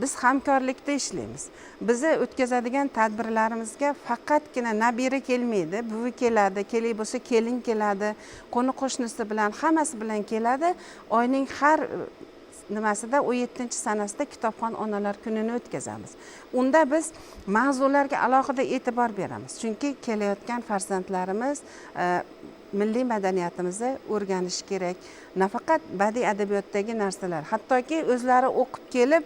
biz hamkorlikda ishlaymiz. Bizni o'tkazadigan tadbirlarimizga faqatgina nabira kelmaydi, buvi keladi, kerak bo'lsa kelin keladi, qo'ni qo'shnisi bilan, hammasi bilan keladi. Oyning har nimasida 17-sanasida kitobxon onalar kunini o'tkazamiz. Unda biz mavzularga alohida e'tibor beramiz. Chunki kelayotgan farzandlarimiz milliy madaniyatimizni o'rganishi kerak. Nafaqat badiiy adabiyotdagi narsalar, hattoki o'zlari o'qib kelib,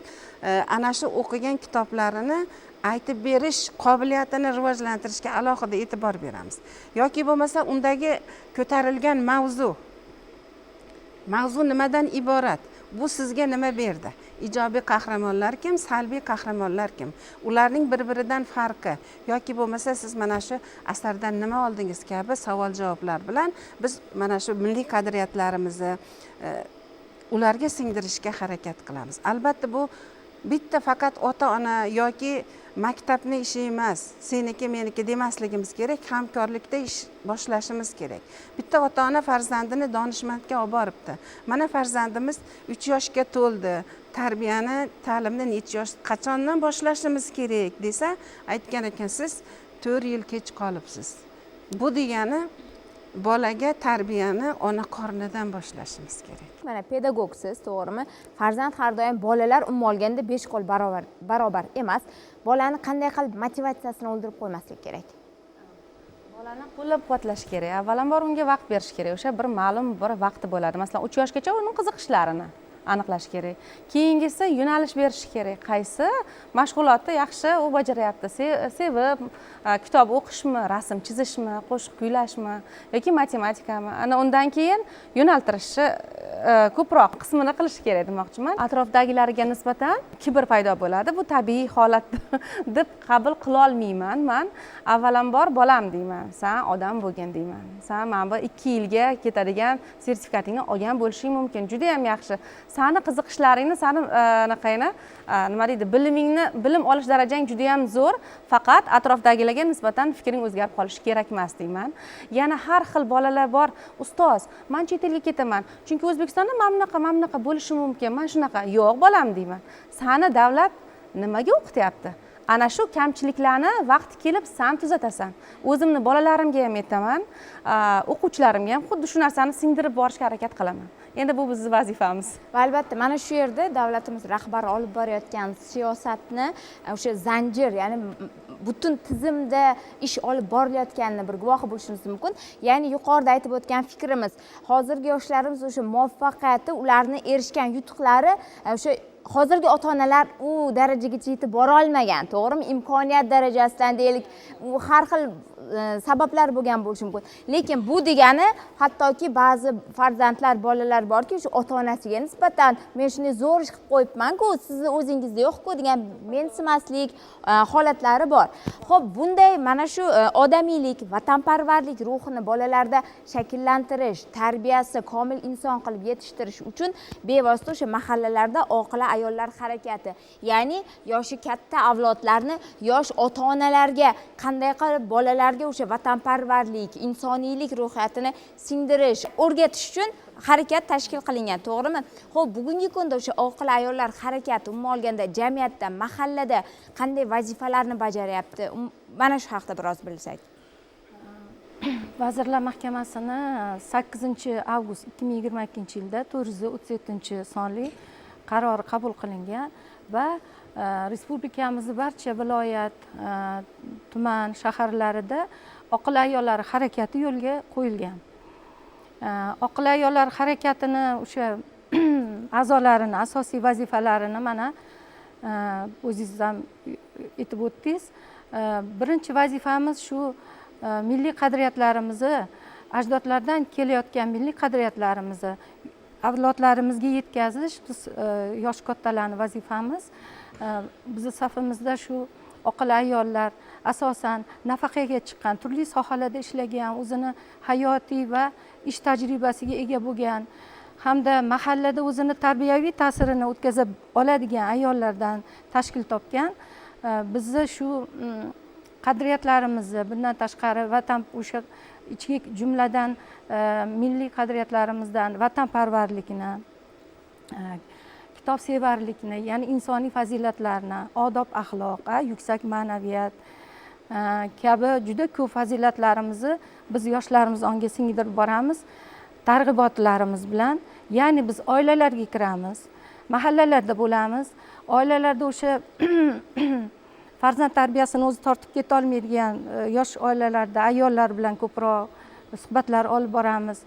ana shu o'qigan kitoblarini aytib berish qobiliyatini rivojlantirishga alohida e'tibor beramiz. Yoki bo'lmasa undagi ko'tarilgan mavzu nimadan iborat? Bu sizga nima berdi? Ijobiy qahramonlar kim, salbiy qahramonlar kim? Ularning bir-biridan farqi yoki bo'lmasa siz mana shu asardan nima oldingiz kabi savol-javoblar bilan biz mana shu milliy qadriyatlarimizni ularga singdirishga harakat qilamiz. Albatta bu bitta faqat ota-ona yoki maktabning ishi emas, seniki meniki demasligimiz kerak, hamkorlikda ish boshlashimiz kerak. Bitta ota-ona farzandini donishmandga olib boribdi. Mana farzandimiz 3 yoshga to'ldi, tarbiyani, ta'limni necha yosh, qachondan boshlashimiz kerak desa, aytgan ekan, siz 4 yil kech qolibsiz. Bu degani bolaga tarbiyani ona qornidan boshlashimiz kerak. Mana pedagogsiz, to'g'rimi? Farzand har doim bolalar umuman olganda 5 qo'l barobar emas. Bolani qanday qilib motivatsiyasini o'ldirib qo'ymaslik kerak? Bolani qo'llab-quvvatlash kerak. Avvalambor unga vaqt berish kerak. O'sha bir ma'lum bir vaqti bo'ladi. Masalan, 3 yoshgacha uning qiziqishlarini aniqlash kerak. Keyingisi yo'nalish berish kerak. Qaysi mashg'ulotni yaxshi u bajaryapti? Sevib, kitob o'qishmi, rasm chizishmi, qo'shiq kuylashmi yoki matematikami? Ana undan keyin yo'naltirishni ko'proq qismini qilish kerak demoqchiman. Atrofdagilarga nisbatan kibr paydo bo'ladi. Bu tabiiy holat deb qabul qila olmayman men. Avvalambor bolam deyman, sen odam bo'lgin deyman. Sen mana bu 2 yilga ketadigan sertifikatingni olgan bo'lishing mumkin. Juda ham yaxshi. Sani qiziqishlaringni, sani anaqayni, nima deydi, bilimingni, bilim olish darajang juda ham zo'r, faqat atrofdagilarga nisbatan fikring o'zgarib qolishi kerak emas deyman. Yana har xil bolalar bor, ustoz, men chet elga ketaman, chunki O'zbekistonda mana bunaqa, mana bunaqa bo'lishi mumkin, men shunaqa. Yo'q bolam deyman. Sani davlat nimaga o'qityapti? Ana shu kamchiliklarni vaqti kelib san tuzatasan. O'zimni bolalarimga ham aytaman, o'quvchilarimga ham xuddi shu narsani singdirib borishga harakat qilaman. Endi bu bizning vazifamiz. Va albatta mana shu yerda davlatimiz rahbari olib borayotgan siyosatni o'sha zanjir, ya'ni butun tizimda ish olib borilayotganini bir guvohi bo'lishimiz mumkin. Ya'ni yuqorida aytib o'tgan fikrimiz, hozirgi yoshlarimiz o'sha muvaffaqiyati, ularni erishgan yutuqlari o'sha hozirgi ota-onalar u darajagacha yetib bora olmagan, to'g'rimi? Imkoniyat darajasidan deylik, u har xil sabablar bo'lgan bo'lishi mumkin. Lekin bu degani hattoki ba'zi farzandlar, bolalar borki, shu ota-onasiga nisbatan men shunday zo'r ish qilib qo'yibman-ku, sizni o'zingizda yo'q-ku degan mensimaslik holatlari bor. Xo'p, bunday mana shu odamiylik, vatanparvarlik ruhini bolalarda shakllantirish, tarbiyasi komil inson qilib yetishtirish uchun bevosita o'sha mahallalarda oqila ayollar harakati, ya'ni yoshi katta avlodlarni yosh ota-onalarga qanday qilib bolalarga o'sha vatanparvarlik, insoniylik ruhiyatini singdirish, o'rgatish uchun harakat tashkil qilingan, to'g'rimi? Xo'p, bugungi kunda o'sha oqil ayollar harakati umuman olganda jamiyatda, mahallada qanday vazifalarni bajaryapti? Mana shu haqda biroz bilsak. Vazirlar Mahkamasini 8 avgust 2022-yilda 437-sonli qarori qabul qilingan va respublikamizni barcha viloyat, tuman, shaharlarida oqil ayollar harakati yo'lga qo'yilgan. Oqil ayollar harakatini o'sha a'zolarini asosiy vazifalarini mana o'zingiz ham aytib o'tdingiz. Birinchi vazifamiz shu milliy qadriyatlarimizni, ajdodlardan kelayotgan milliy qadriyatlarimizni avlodlarimizga yetkazish biz yosh kattalarning vazifamiz. Bizni safimizda shu oqil ayollar, asosan nafaqaga chiqqan, turli sohalarda ishlagan, o'zini hayotiy va ish tajribasiga ega bo'lgan hamda mahallada o'zini tarbiyaviy ta'sirini o'tkaza oladigan ayollardan tashkil topgan. Bizni shu qadriyatlarimizni, bundan tashqari vatan o'sha ichki jumladan milliy qadriyatlarimizdan vatanparvarlikni, kitobsevarlikni, ya'ni insoniy fazilatlarni, odob axloq, yuksak ma'naviyat kabi juda ko'p fazilatlarimizni biz yoshlarimiz onga singdirib boramiz targ'ibotlarimiz bilan. Ya'ni biz oilalarga kiramiz, mahallalarda bo'lamiz, oilalarda o'sha farzand tarbiyasini o'zi tortib ketolmaydigan yosh oilalarda ayollar bilan ko'proq suhbatlar olib boramiz.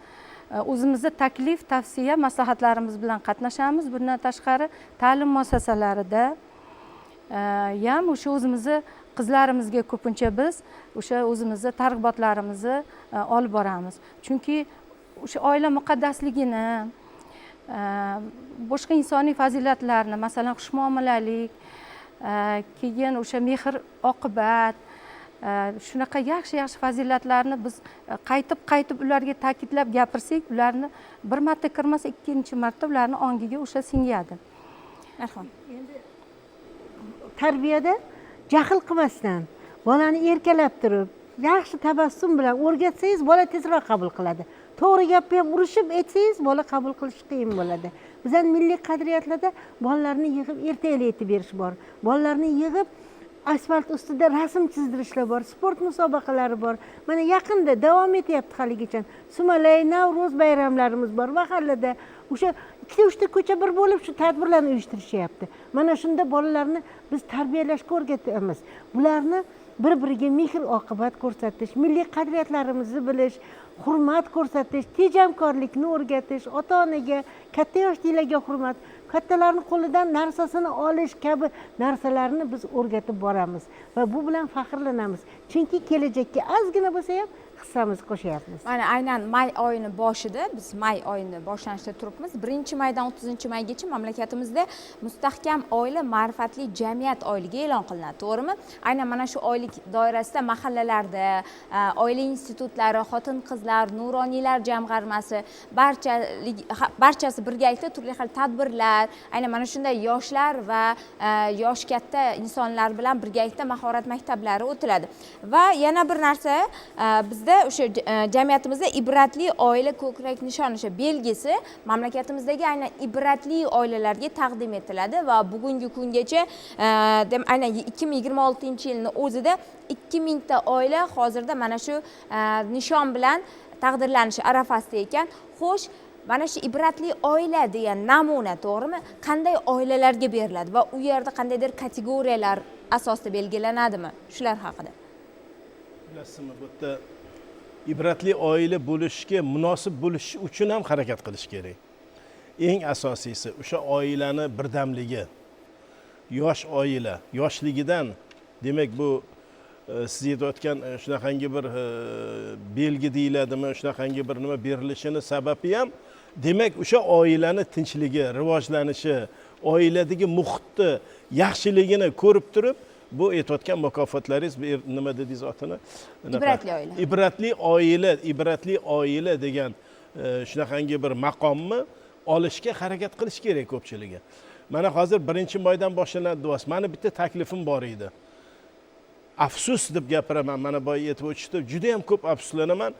O'zimizni taklif, tavsiya, maslahatlarimiz bilan qatnashamiz. Bundan tashqari ta'lim muassasalarida ham o'sha o'zimizni qizlarimizga ko'pincha biz o'sha o'zimizni targ'ibotlarimizni olib boramiz. Chunki o'sha oila muqaddasligini, boshqa insoniy fazilatlarni, masalan, xushmuomalalik, keyin o'sha mehr oqibat, shunaqa yaxshi-yaxshi fazilatlarni biz qaytib-qaytib ularga ta'kidlab gapirsak, ularni bir marta kirmasa, ikkinchi marta ularni ongiga o'sha singadi. Marhamat. Endi tarbiyada jahl qilmasdan, bolani erkalab turib, yaxshi tabassum bilan o'rgatsangiz, bola tezroq qabul qiladi. To'g'ri gapni ham urishib aytsangiz, bola qabul qilishi qiyin bo'ladi. Bizning milliy qadriyatlarda bolalarni yig'ib ertaklar aytib berish bor. Bolalarni yig'ib asfalt ustida rasm chizdirishlar bor, sport musobaqalari bor. Mana yaqinda davom etyapti haligacha. Sumalay, Navro'z bayramlarimiz bor mahallada. O'sha ikkita uchta ko'cha bir bo'lib shu tadbirlarni uyushtirishyapti. Mana shunda bolalarni biz tarbiyalashga o'rgatamiz. Bularni bir-biriga mehr oqibat ko'rsatish, milliy qadriyatlarimizni bilish, hurmat ko'rsatish, tejamkorlikni o'rgatish, ota-onaga, katta yoshlilarga hurmat, kattalarning qo'lidan narsasini olish kabi narsalarni biz o'rgatib boramiz va bu bilan faxrlanamiz. Chunki kelajakka ozgina bo'lsa ham hissamizni qo'shyapmiz. Mana aynan may oyini boshida, biz may oyini boshlanishda turibmiz. 1-maydan 30-maygacha mamlakatimizda mustahkam oila, ma'rifatli jamiyat oyligi e'lon qilinadi, to'g'rimi? Aynan mana shu oylik doirasida mahallalarda, oila institutlari, xotin-qizlar, nuroniylar jamg'armasi, barchasi birgalikda turli xil tadbirlar, aynan mana shunday yoshlar va yosh katta insonlar bilan birgalikda mahorat maktablari o'tiladi. Va yana bir narsa, bizda o'sha jamiyatimizda ibratli oila ko'krak nishoni o'sha belgisi mamlakatimizdagi aynan ibratli oilalarga taqdim etiladi va bugungi kungacha aynan 2026-yilning o'zida 2000 ta oila hozirda mana shu nishon bilan taqdirlanishi arafasida ekan. Xo'sh, mana shu ibratli oila degan namuna, to'g'rimi, qanday oilalarga beriladi va u yerda qandaydir kategoriyalar asosida belgilanadimi? Shular haqida. Bilasizmi, bu yerda ibratli oila bo'lishga munosib bo'lish uchun ham harakat qilish kerak. Eng asosiysi o'sha oilani birdamligi. Yosh oila yoshligidan, demak bu siz aytayotgan shunaqangi bir belgi deyiladimi, shunaqangi bir nima berilishini sababi ham demak o'sha oilani tinchligi, rivojlanishi, oiladagi muhitni yaxshiligini ko'rib turib bu aytayotgan mukofotlaringiz nima dedingiz otini? Ibratli oila. Ibratli oila, ibratli oila degan shunaqangi bir maqomni olishga harakat qilish kerak ko'pchiligi. Mana hozir 1-maydan boshlanadi deyapsiz. Meni bitta taklifim bor edi. Afsus deb gapiraman, mana boya aytib o'tishdi, juda ham ko'p afsuslanaman.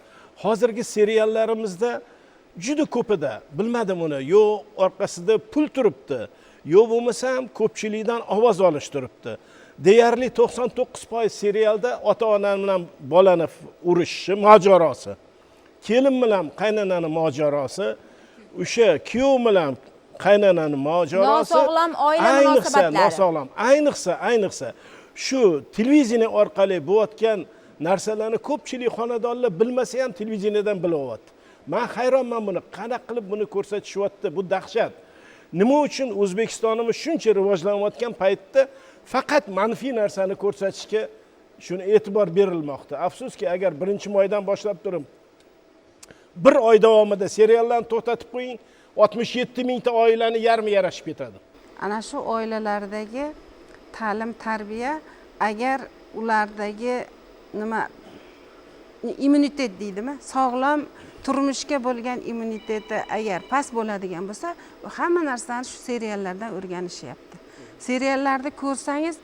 Hozirgi seriallarimizda juda ko'pida, bilmadim uni, yo orqasida pul turibdi, yo bo'lmasam ko'pchilikdan ovoz olish turibdi. Deyarli 99% serialda ota-ona bilan bolani urishishi mojarosi, kelin bilan qaynonani mojarosi, o'sha kuyov bilan qaynonani mojarosi, nosog'lom oila munosabatlari, nosog'lom, ayniqsa shu televideniye orqali bo'layotgan narsalarni ko'pchilik xonadonlar bilmasa ham televideniyadan bilyapti. Man hayronman buni qanaqa qilib buni ko'rsatishyapti, bu dahshat. Nima uchun O'zbekistonimiz shuncha rivojlanayotgan paytda faqat manfiy narsani ko'rsatishga shuni e'tibor berilmoqda. Afsuski, agar 1-moydan boshlab turib bir oy davomida seriallarni to'xtatib qo'ying, 67 mingta oilani yarmi yarashib ketadi. Ana shu oilalardagi ta'lim tarbiya, agar ulardagi nima immunitet deydimi, sog'lom turmushga bo'lgan immuniteti agar past bo'ladigan bo'lsa, hamma narsani shu seriallardan o'rganishyapti. Seriallarni ko'rsangiz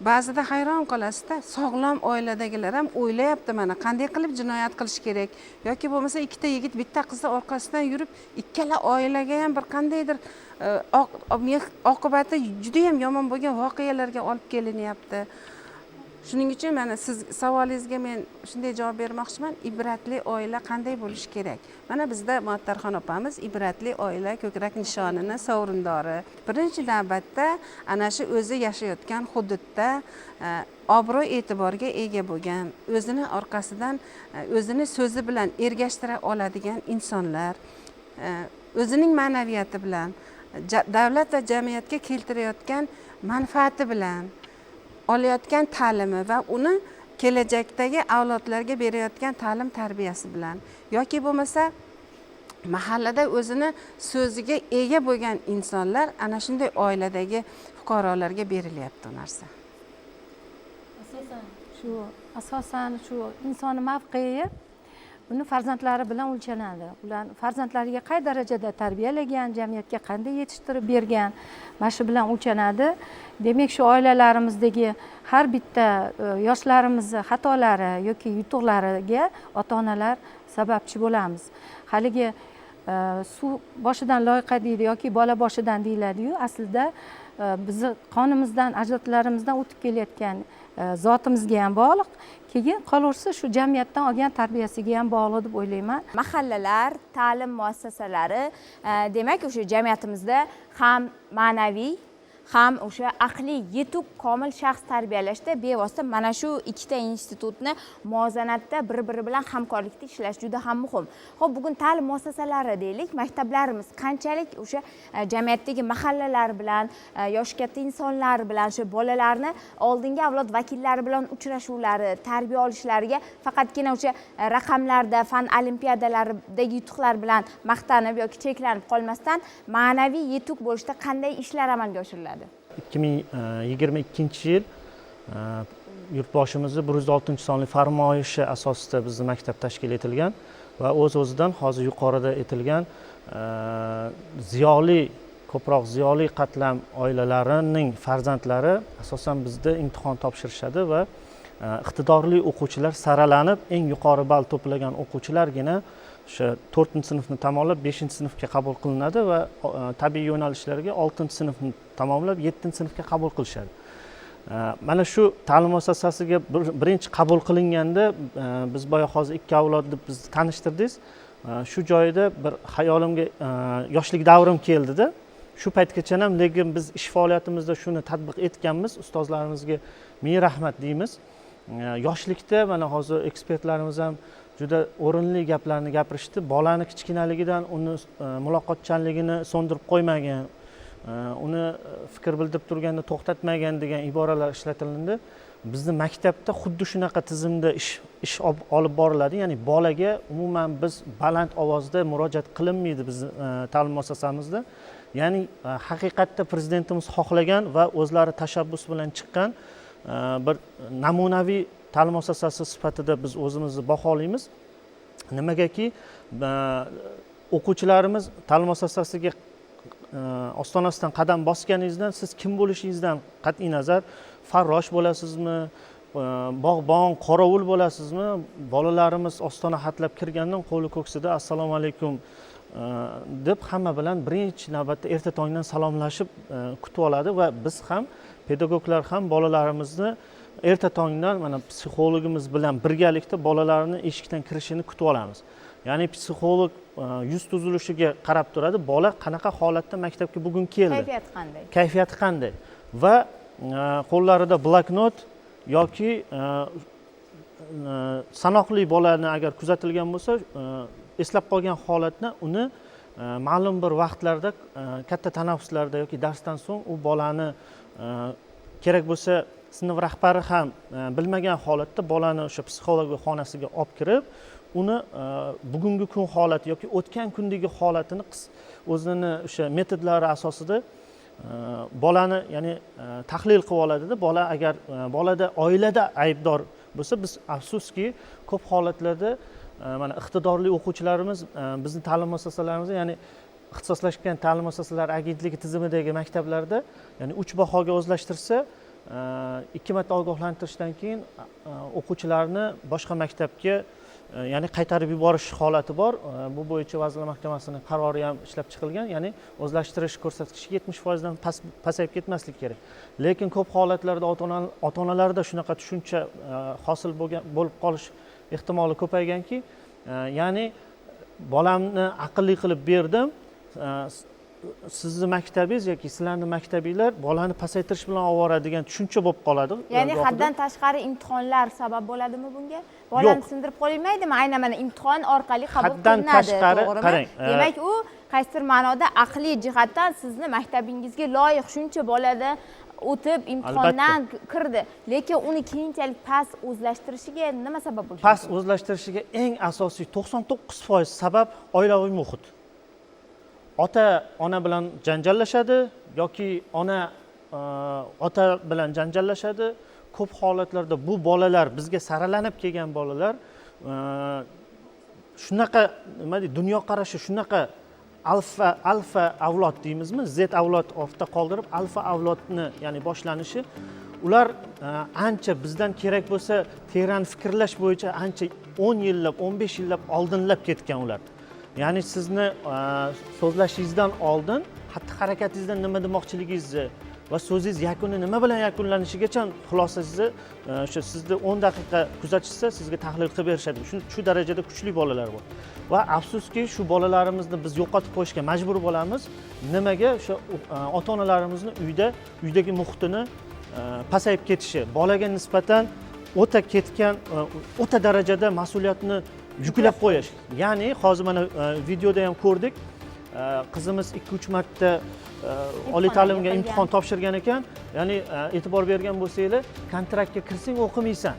ba'zida hayron qolasizda, sog'lom oiladagilar ham o'ylayapti, mana qanday qilib jinoyat qilish kerak, yoki bo'lmasa ikkita yigit bitta qizni orqasidan yurib ikkala oilaga ham bir qandaydir oqibati juda ham yomon bo'lgan voqealarga olib kelinyapti. Shuning uchun mana siz savolingizga men shunday javob bermoqchiman, ibratli oila qanday bo'lishi kerak? Mana bizda Muattarxon opamiz ibratli oila ko'krak nishonini sovrindori. Birinchi navbatda ana shu o'zi yashayotgan hududda obro' e'tiborga ega bo'lgan, o'zini orqasidan o'zini so'zi bilan ergashtira oladigan insonlar, o'zining ma'naviyati bilan, davlat va jamiyatga keltirayotgan manfaati bilan, olayotgan ta'limi va uni kelajakdagi avlodlarga berayotgan ta'lim tarbiyasi bilan, yoki bo'lmasa mahallada o'zini so'ziga ega bo'lgan insonlar, ana shunday oiladagi fuqarolarga berilyapti u narsa. Asosan shu insonni mavqei uni farzandlari bilan o'lchanadi. Ular farzandlariga qay darajada tarbiyalagan, jamiyatga qanday yetishtirib bergan, mana shu bilan o'lchanadi. Demak, shu oilalarimizdagi har bitta yoshlarimizni xatolari yoki yutuqlariga ota-onalar sababchi bo'lamiz. Haligi suv boshidan loyqa deydi yoki bola boshidan deyiladi-yu, aslida bizni qonimizdan, ajdodlarimizdan o'tib kelayotgan zotimizga ham bog'liq, keyin qolaversa shu jamiyatdan olgan tarbiyasiga ham bog'liq deb o'ylayman. Mahallalar, ta'lim muassasalari, demak o'sha jamiyatimizda ham ma'naviy, ham o'sha aqliy yetuk komil shaxs tarbiyalashda bevosita mana shu ikkita institutni muvozanatda bir-biri bilan hamkorlikda ishlash juda ham muhim. Xo'p, bugun ta'lim muassasalari deylik, maktablarimiz qanchalik o'sha jamiyatdagi mahallalar bilan, yoshi katta insonlar bilan, o'sha bolalarni oldingi avlod vakillari bilan uchrashuvlari, tarbiya olishlariga faqatgina o'sha raqamlarda, fan olimpiadalaridagi yutuqlar bilan maqtanib yoki cheklanib qolmasdan ma'naviy yetuk bo'lishda qanday ishlar amalga oshiriladi? 2022-yil yurtboshimizni 106-sonli farmoyishi asosida bizni maktab tashkil etilgan va o'z-o'zidan hozir yuqorida aytilgan ziyoli, ko'proq ziyoli qatlam oilalarining farzandlari asosan bizda imtihon topshirishadi va iqtidorli o'quvchilar saralanib, eng yuqori ball to'plagan o'quvchilargina o'sha 4-sinfni tamomlab 5-sinfga qabul qilinadi va tabiiy yo'nalishlarga 6-sinfni tamomlab 7-sinfga qabul qilishadi. Mana shu ta'lim muassasasiga birinchi qabul qilinganda biz boya hozir ikki avlod deb bizni tanishtirdingiz. Shu joyda bir xayolimga yoshlik davrim keldida. Shu paytgacha ham lekin biz ish faoliyatimizda shuni tatbiq etganmiz. Ustozlarimizga ming rahmat deymiz. Yoshlikda mana hozir ekspertlarimiz ham juda o'rinli gaplarni gapirishdi. Bolani kichkinaligidan uni muloqotchanligini so'ndirib qo'ymagan, uni fikr bildirib turganda to'xtatmagan degan iboralar ishlatilindi. Bizni maktabda xuddi shunaqa tizimda ish olib boriladi. Ya'ni bolaga umuman biz baland ovozda murojaat qilinmaydi bizni ta'lim muassasamizda. Ya'ni haqiqatda prezidentimiz xohlagan va o'zlari tashabbus bilan chiqqan bir namunaviy ta'lim muassasasi sifatida biz o'zimizni baholaymiz. Nimagaki o'quvchilarimiz ta'lim muassasasiga ostonasidan qadam bosganingizdan siz kim bo'lishingizdan qat'iy nazar, farrosh bo'lasizmi, bog'bon, qorovul bo'lasizmi, bolalarimiz ostona hatlab kirgandan qo'li ko'ksida assalomu alaykum deb hamma bilan birinchi navbatda erta tongdan salomlashib kutib oladi va biz ham, pedagoglar ham bolalarimizni erta tongdan mana psixologimiz bilan birgalikda bolalarni eshikdan kirishini kutib olamiz. Ya'ni psixolog yuz tuzilishiga qarab turadi, bola qanaqa holatda maktabga bugun keldi, kayfiyati qanday, kayfiyati qanday va qo'llarida bloknot yoki sanoqli bolani agar kuzatilgan bo'lsa, Eslab qolgan holatni uni ma'lum bir vaqtlarda, katta tanaffuslarda yoki darsdan so'ng u bolani kerak bo'lsa sinf rahbari ham bilmagan holatda bolani o'sha psixolog xonasiga olib kirib, uni bugungi kun holati yoki o'tgan kundagi holatini o'zini o'sha metodlari asosida bolani, ya'ni tahlil qilib oladida. Bola agar bolada oilada aybdor bo'lsa, biz afsuski ko'p holatlarda mana iqtidorli o'quvchilarimiz bizni ta'lim muassasalarimizda, ya'ni ixtisoslashgan ta'lim muassasalari agentligi tizimidagi maktablarda, ya'ni 3 bahoga o'zlashtirsa, 2 marta ogohlantirishdan keyin o'quvchilarni boshqa maktabga, ya'ni qaytarib yuborish holati bor. Bu bo'yicha Vazirlar Mahkamasining qarori ham ishlab chiqilgan, ya'ni o'zlashtirish ko'rsatkichi 70% dan pasayib ketmasligi kerak. Lekin ko'p holatlarda ota-onalarda shunaqa tushuncha hosil bo'lib qolish ehtimoli ko'payganki, ya'ni bolamni aqlli qilib berdim, sizni maktabingiz yoki sizlarning maktabinglar bolani pasaytirish bilan ovora degan tushuncha bo'lib qoladi. Ya'ni haddan tashqari imtihonlar sabab bo'ladimi bunga? Bolani sindirib qo'yilmaydimi? Aynan mana imtihon orqali qabul qilinadi, to'g'rimi? Demak, u qaysidir ma'noda aqliy jihatdan sizni maktabingizga loyiq shuncha bolada o'tib imtihondan kirdi, lekin uni keyinchalik past o'zlashtirishiga nima sabab bo'lishi? Past o'zlashtirishiga eng asosiy 99% sabab oilaviy muhit. Ota ona bilan janjallashadi yoki ona ota bilan janjallashadi. Ko'p holatlarda bu bolalar bizga saralanib kelgan bolalar shunaqa, nima deydi, dunyoqarashi shunaqa alfa avlod deymizmi, Z avlod ortda qoldirib alfa avlodni, ya'ni boshlanishi, ular ancha bizdan kerak bo'lsa teran fikrlash bo'yicha ancha 10 yillab, 15 yillab oldinlab ketgan ular. Ya'ni sizni so'zlashingizdan oldin xatti harakatingizdan nima demoqchiligingizni va so'zingiz yakuni nima bilan yakunlanishigacha xulosangizni o'sha sizni 10 daqiqa kuzatishsa sizga tahlil qilib berishadi. Shu darajada kuchli bolalar bor. Va afsuski shu bolalarimizni biz yo'qotib qo'yishga majbur bo'lamiz. Nimaga? O'sha ota-onalarimizni uydagi muhitini pasayib ketishi, bolaga nisbatan o'ta ketgan, o'ta darajada mas'uliyatni yuklab qo'yish. Ya'ni hozir mana videoda ham ko'rdik, qizimiz 2-3 marta oliy ta'limga imtihon topshirgan ekan. Ya'ni e'tibor bergan bo'lsanglar, kontraktga kirsang o'qimaysan.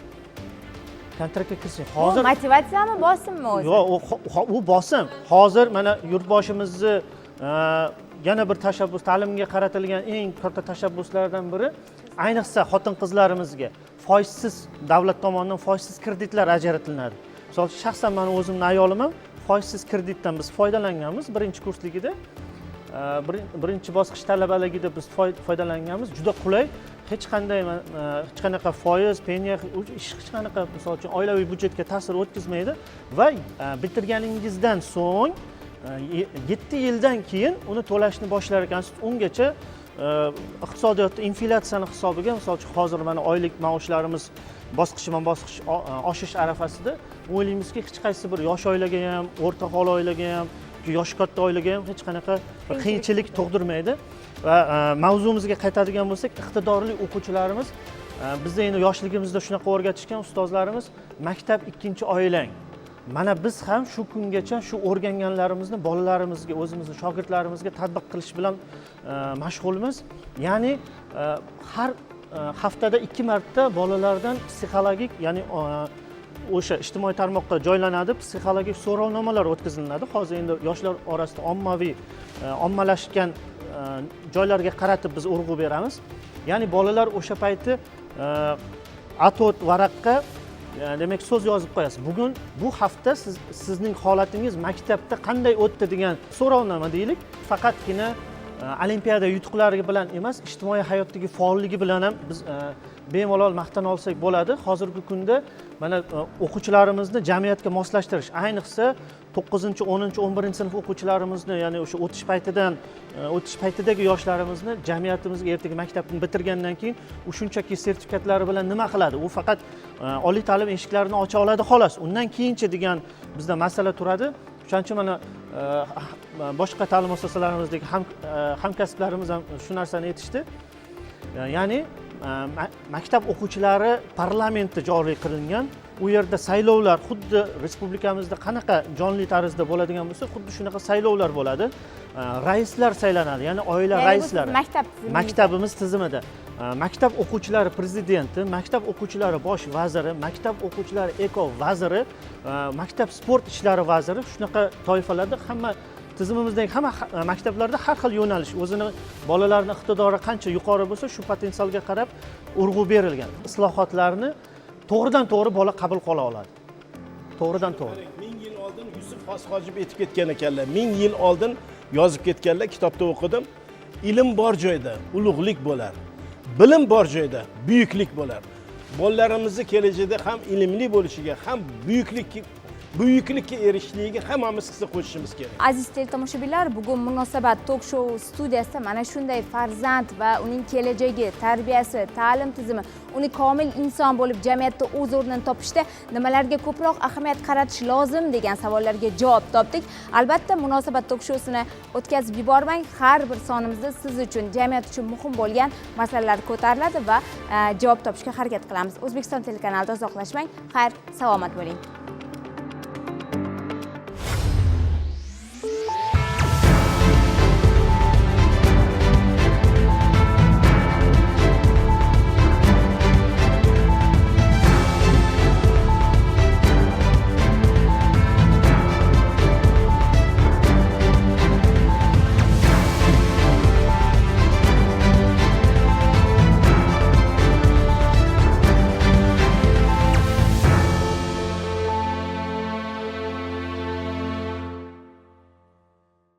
Kontraktga kirsang hozir motivatsiyami, bosimmi o'zi? Yo'q, u bosim. Hozir mana yurtboshimizni yana bir tashabbus, ta'limga qaratilgan eng katta tashabbuslardan biri, ayniqsa xotin-qizlarimizga foizsiz, davlat tomonidan foizsiz kreditlar ajratiladi. Misol uchun, shaxsan meni o'zimning ayolim ham foizsiz kreditdan biz foydalanganmiz birinchi kursligida, birinchi bosqich talabaligida biz foydalanganmiz. Juda qulay, hech qanaqa foiz, penya, hech qanaqa, misol uchun, oilaviy byudjetga ta'sir o'tkazmaydi va bitirganingizdan so'ng 7 yildan keyin uni to'lashni boshlar ekansiz. Ungacha iqtisodiyotda inflyatsiyani hisobiga, misol uchun, hozir mana oylik maoshlarimiz bosqichma-bosqich oshish arafasida o'ylaymizki, hech qaysi bir yosh oilaga ham, o'rta hol oilaga ham, yoshi katta oilaga ham hech qanaqa qiyinchilik tug'dirmaydi. Va mavzumizga qaytadigan bo'lsak, iqtidorli o'quvchilarimiz bizda endi yoshligimizda shunaqa o'rgatishgan ustozlarimiz, maktab ikkinchi oilang. Mana biz ham shu kungacha shu o'rganganlarimizni bolalarimizga, o'zimizni shogirdlarimizga tatbiq qilish bilan mashg'ulmiz. Ya'ni har haftada 2 marta bolalardan psixologik, ya'ni o'sha ijtimoiy tarmoqqa joylanadi, psixologik so'rovnomalar o'tkaziladi. Hozir endi yoshlar orasida ommaviy, ommalashgan joylarga qaratib biz urg'u beramiz. Ya'ni bolalar o'sha payti A4 varaqqa, demak, so'z yozib qo'yasiz. Bugun bu hafta sizning holatingiz maktabda qanday o'tdi degan so'rovnoma deylik. Faqatgina olimpiada yutuqlari bilan emas, ijtimoiy hayotdagi faolligi bilan ham biz bemalol maqtana olsak bo'ladi. Hozirgi kunda mana o'quvchilarimizni jamiyatga moslashtirish, ayniqsa 9-, 10-, 11-sinf o'quvchilarimizni, ya'ni o'sha o'tish paytidan, o'tish paytidagi yoshlarimizni jamiyatimizga ertaga maktabni bitirgandan keyin u shunchaki sertifikatlari bilan nima qiladi? U faqat oliy ta'lim eshiklarini ocha oladi xolos. Undan keyinchi degan bizda masala turadi. O'shaning uchun mana boshqa ta'lim muassasalarimizdagi hamkasblarimiz ham shu narsani aytishdi. Ya'ni Maktab o'quvchilari parlamenti joriy qilingan. U yerda saylovlar xuddi respublikamizda qanaqa jonli tarzda bo'ladigan bo'lsa, xuddi shunaqa saylovlar bo'ladi. Raislar saylanadi, ya'ni oila raislari. Maktab tizimida. Maktabimiz tizimida. Maktab o'quvchilari prezidenti, maktab o'quvchilari bosh vaziri, maktab o'quvchilari eko vaziri, maktab sport ishlari vaziri, shunaqa toifalarda hamma tizimimizdagi hamma maktablarda har xil yo'nalish, o'zini bolalarning iqtidori qancha yuqori bo'lsa, shu potensialga qarab urg'u berilgan. Islohotlarni to'g'ridan to'g'ri bola qabul qila oladi. To'g'ridan to'g'ri. 1000 yil oldin Yusuf Xos Hojib aytib ketgan ekanlar. 1000 yil oldin yozib ketganlar, kitobda o'qidim. Ilm bor joyda ulug'lik bo'lar. Bilim bor joyda buyuklik bo'lar. Bolalarimizni kelajakda ham ilmli bo'lishiga, ham buyuklikka erishishligiga hammamiz hissa qo'shishimiz kerak. Aziz teletomoshabinlar, bugun Munosabat tok shou studiyasida mana shunday farzand va uning kelajagi, tarbiyasi, ta'lim tizimi, uni komil inson bo'lib jamiyatda o'z o'rnini topishda nimalarga ko'proq ahamiyat qaratish lozim degan savollarga javob topdik. Albatta, Munosabat tok shousini o'tkazib yubormang. Har bir sonimizda siz uchun, jamiyat uchun muhim bo'lgan masalalar ko'tariladi va javob topishga harakat qilamiz. O'zbekiston telekanalida uzoqlashmang. Xayr, salomat bo'ling.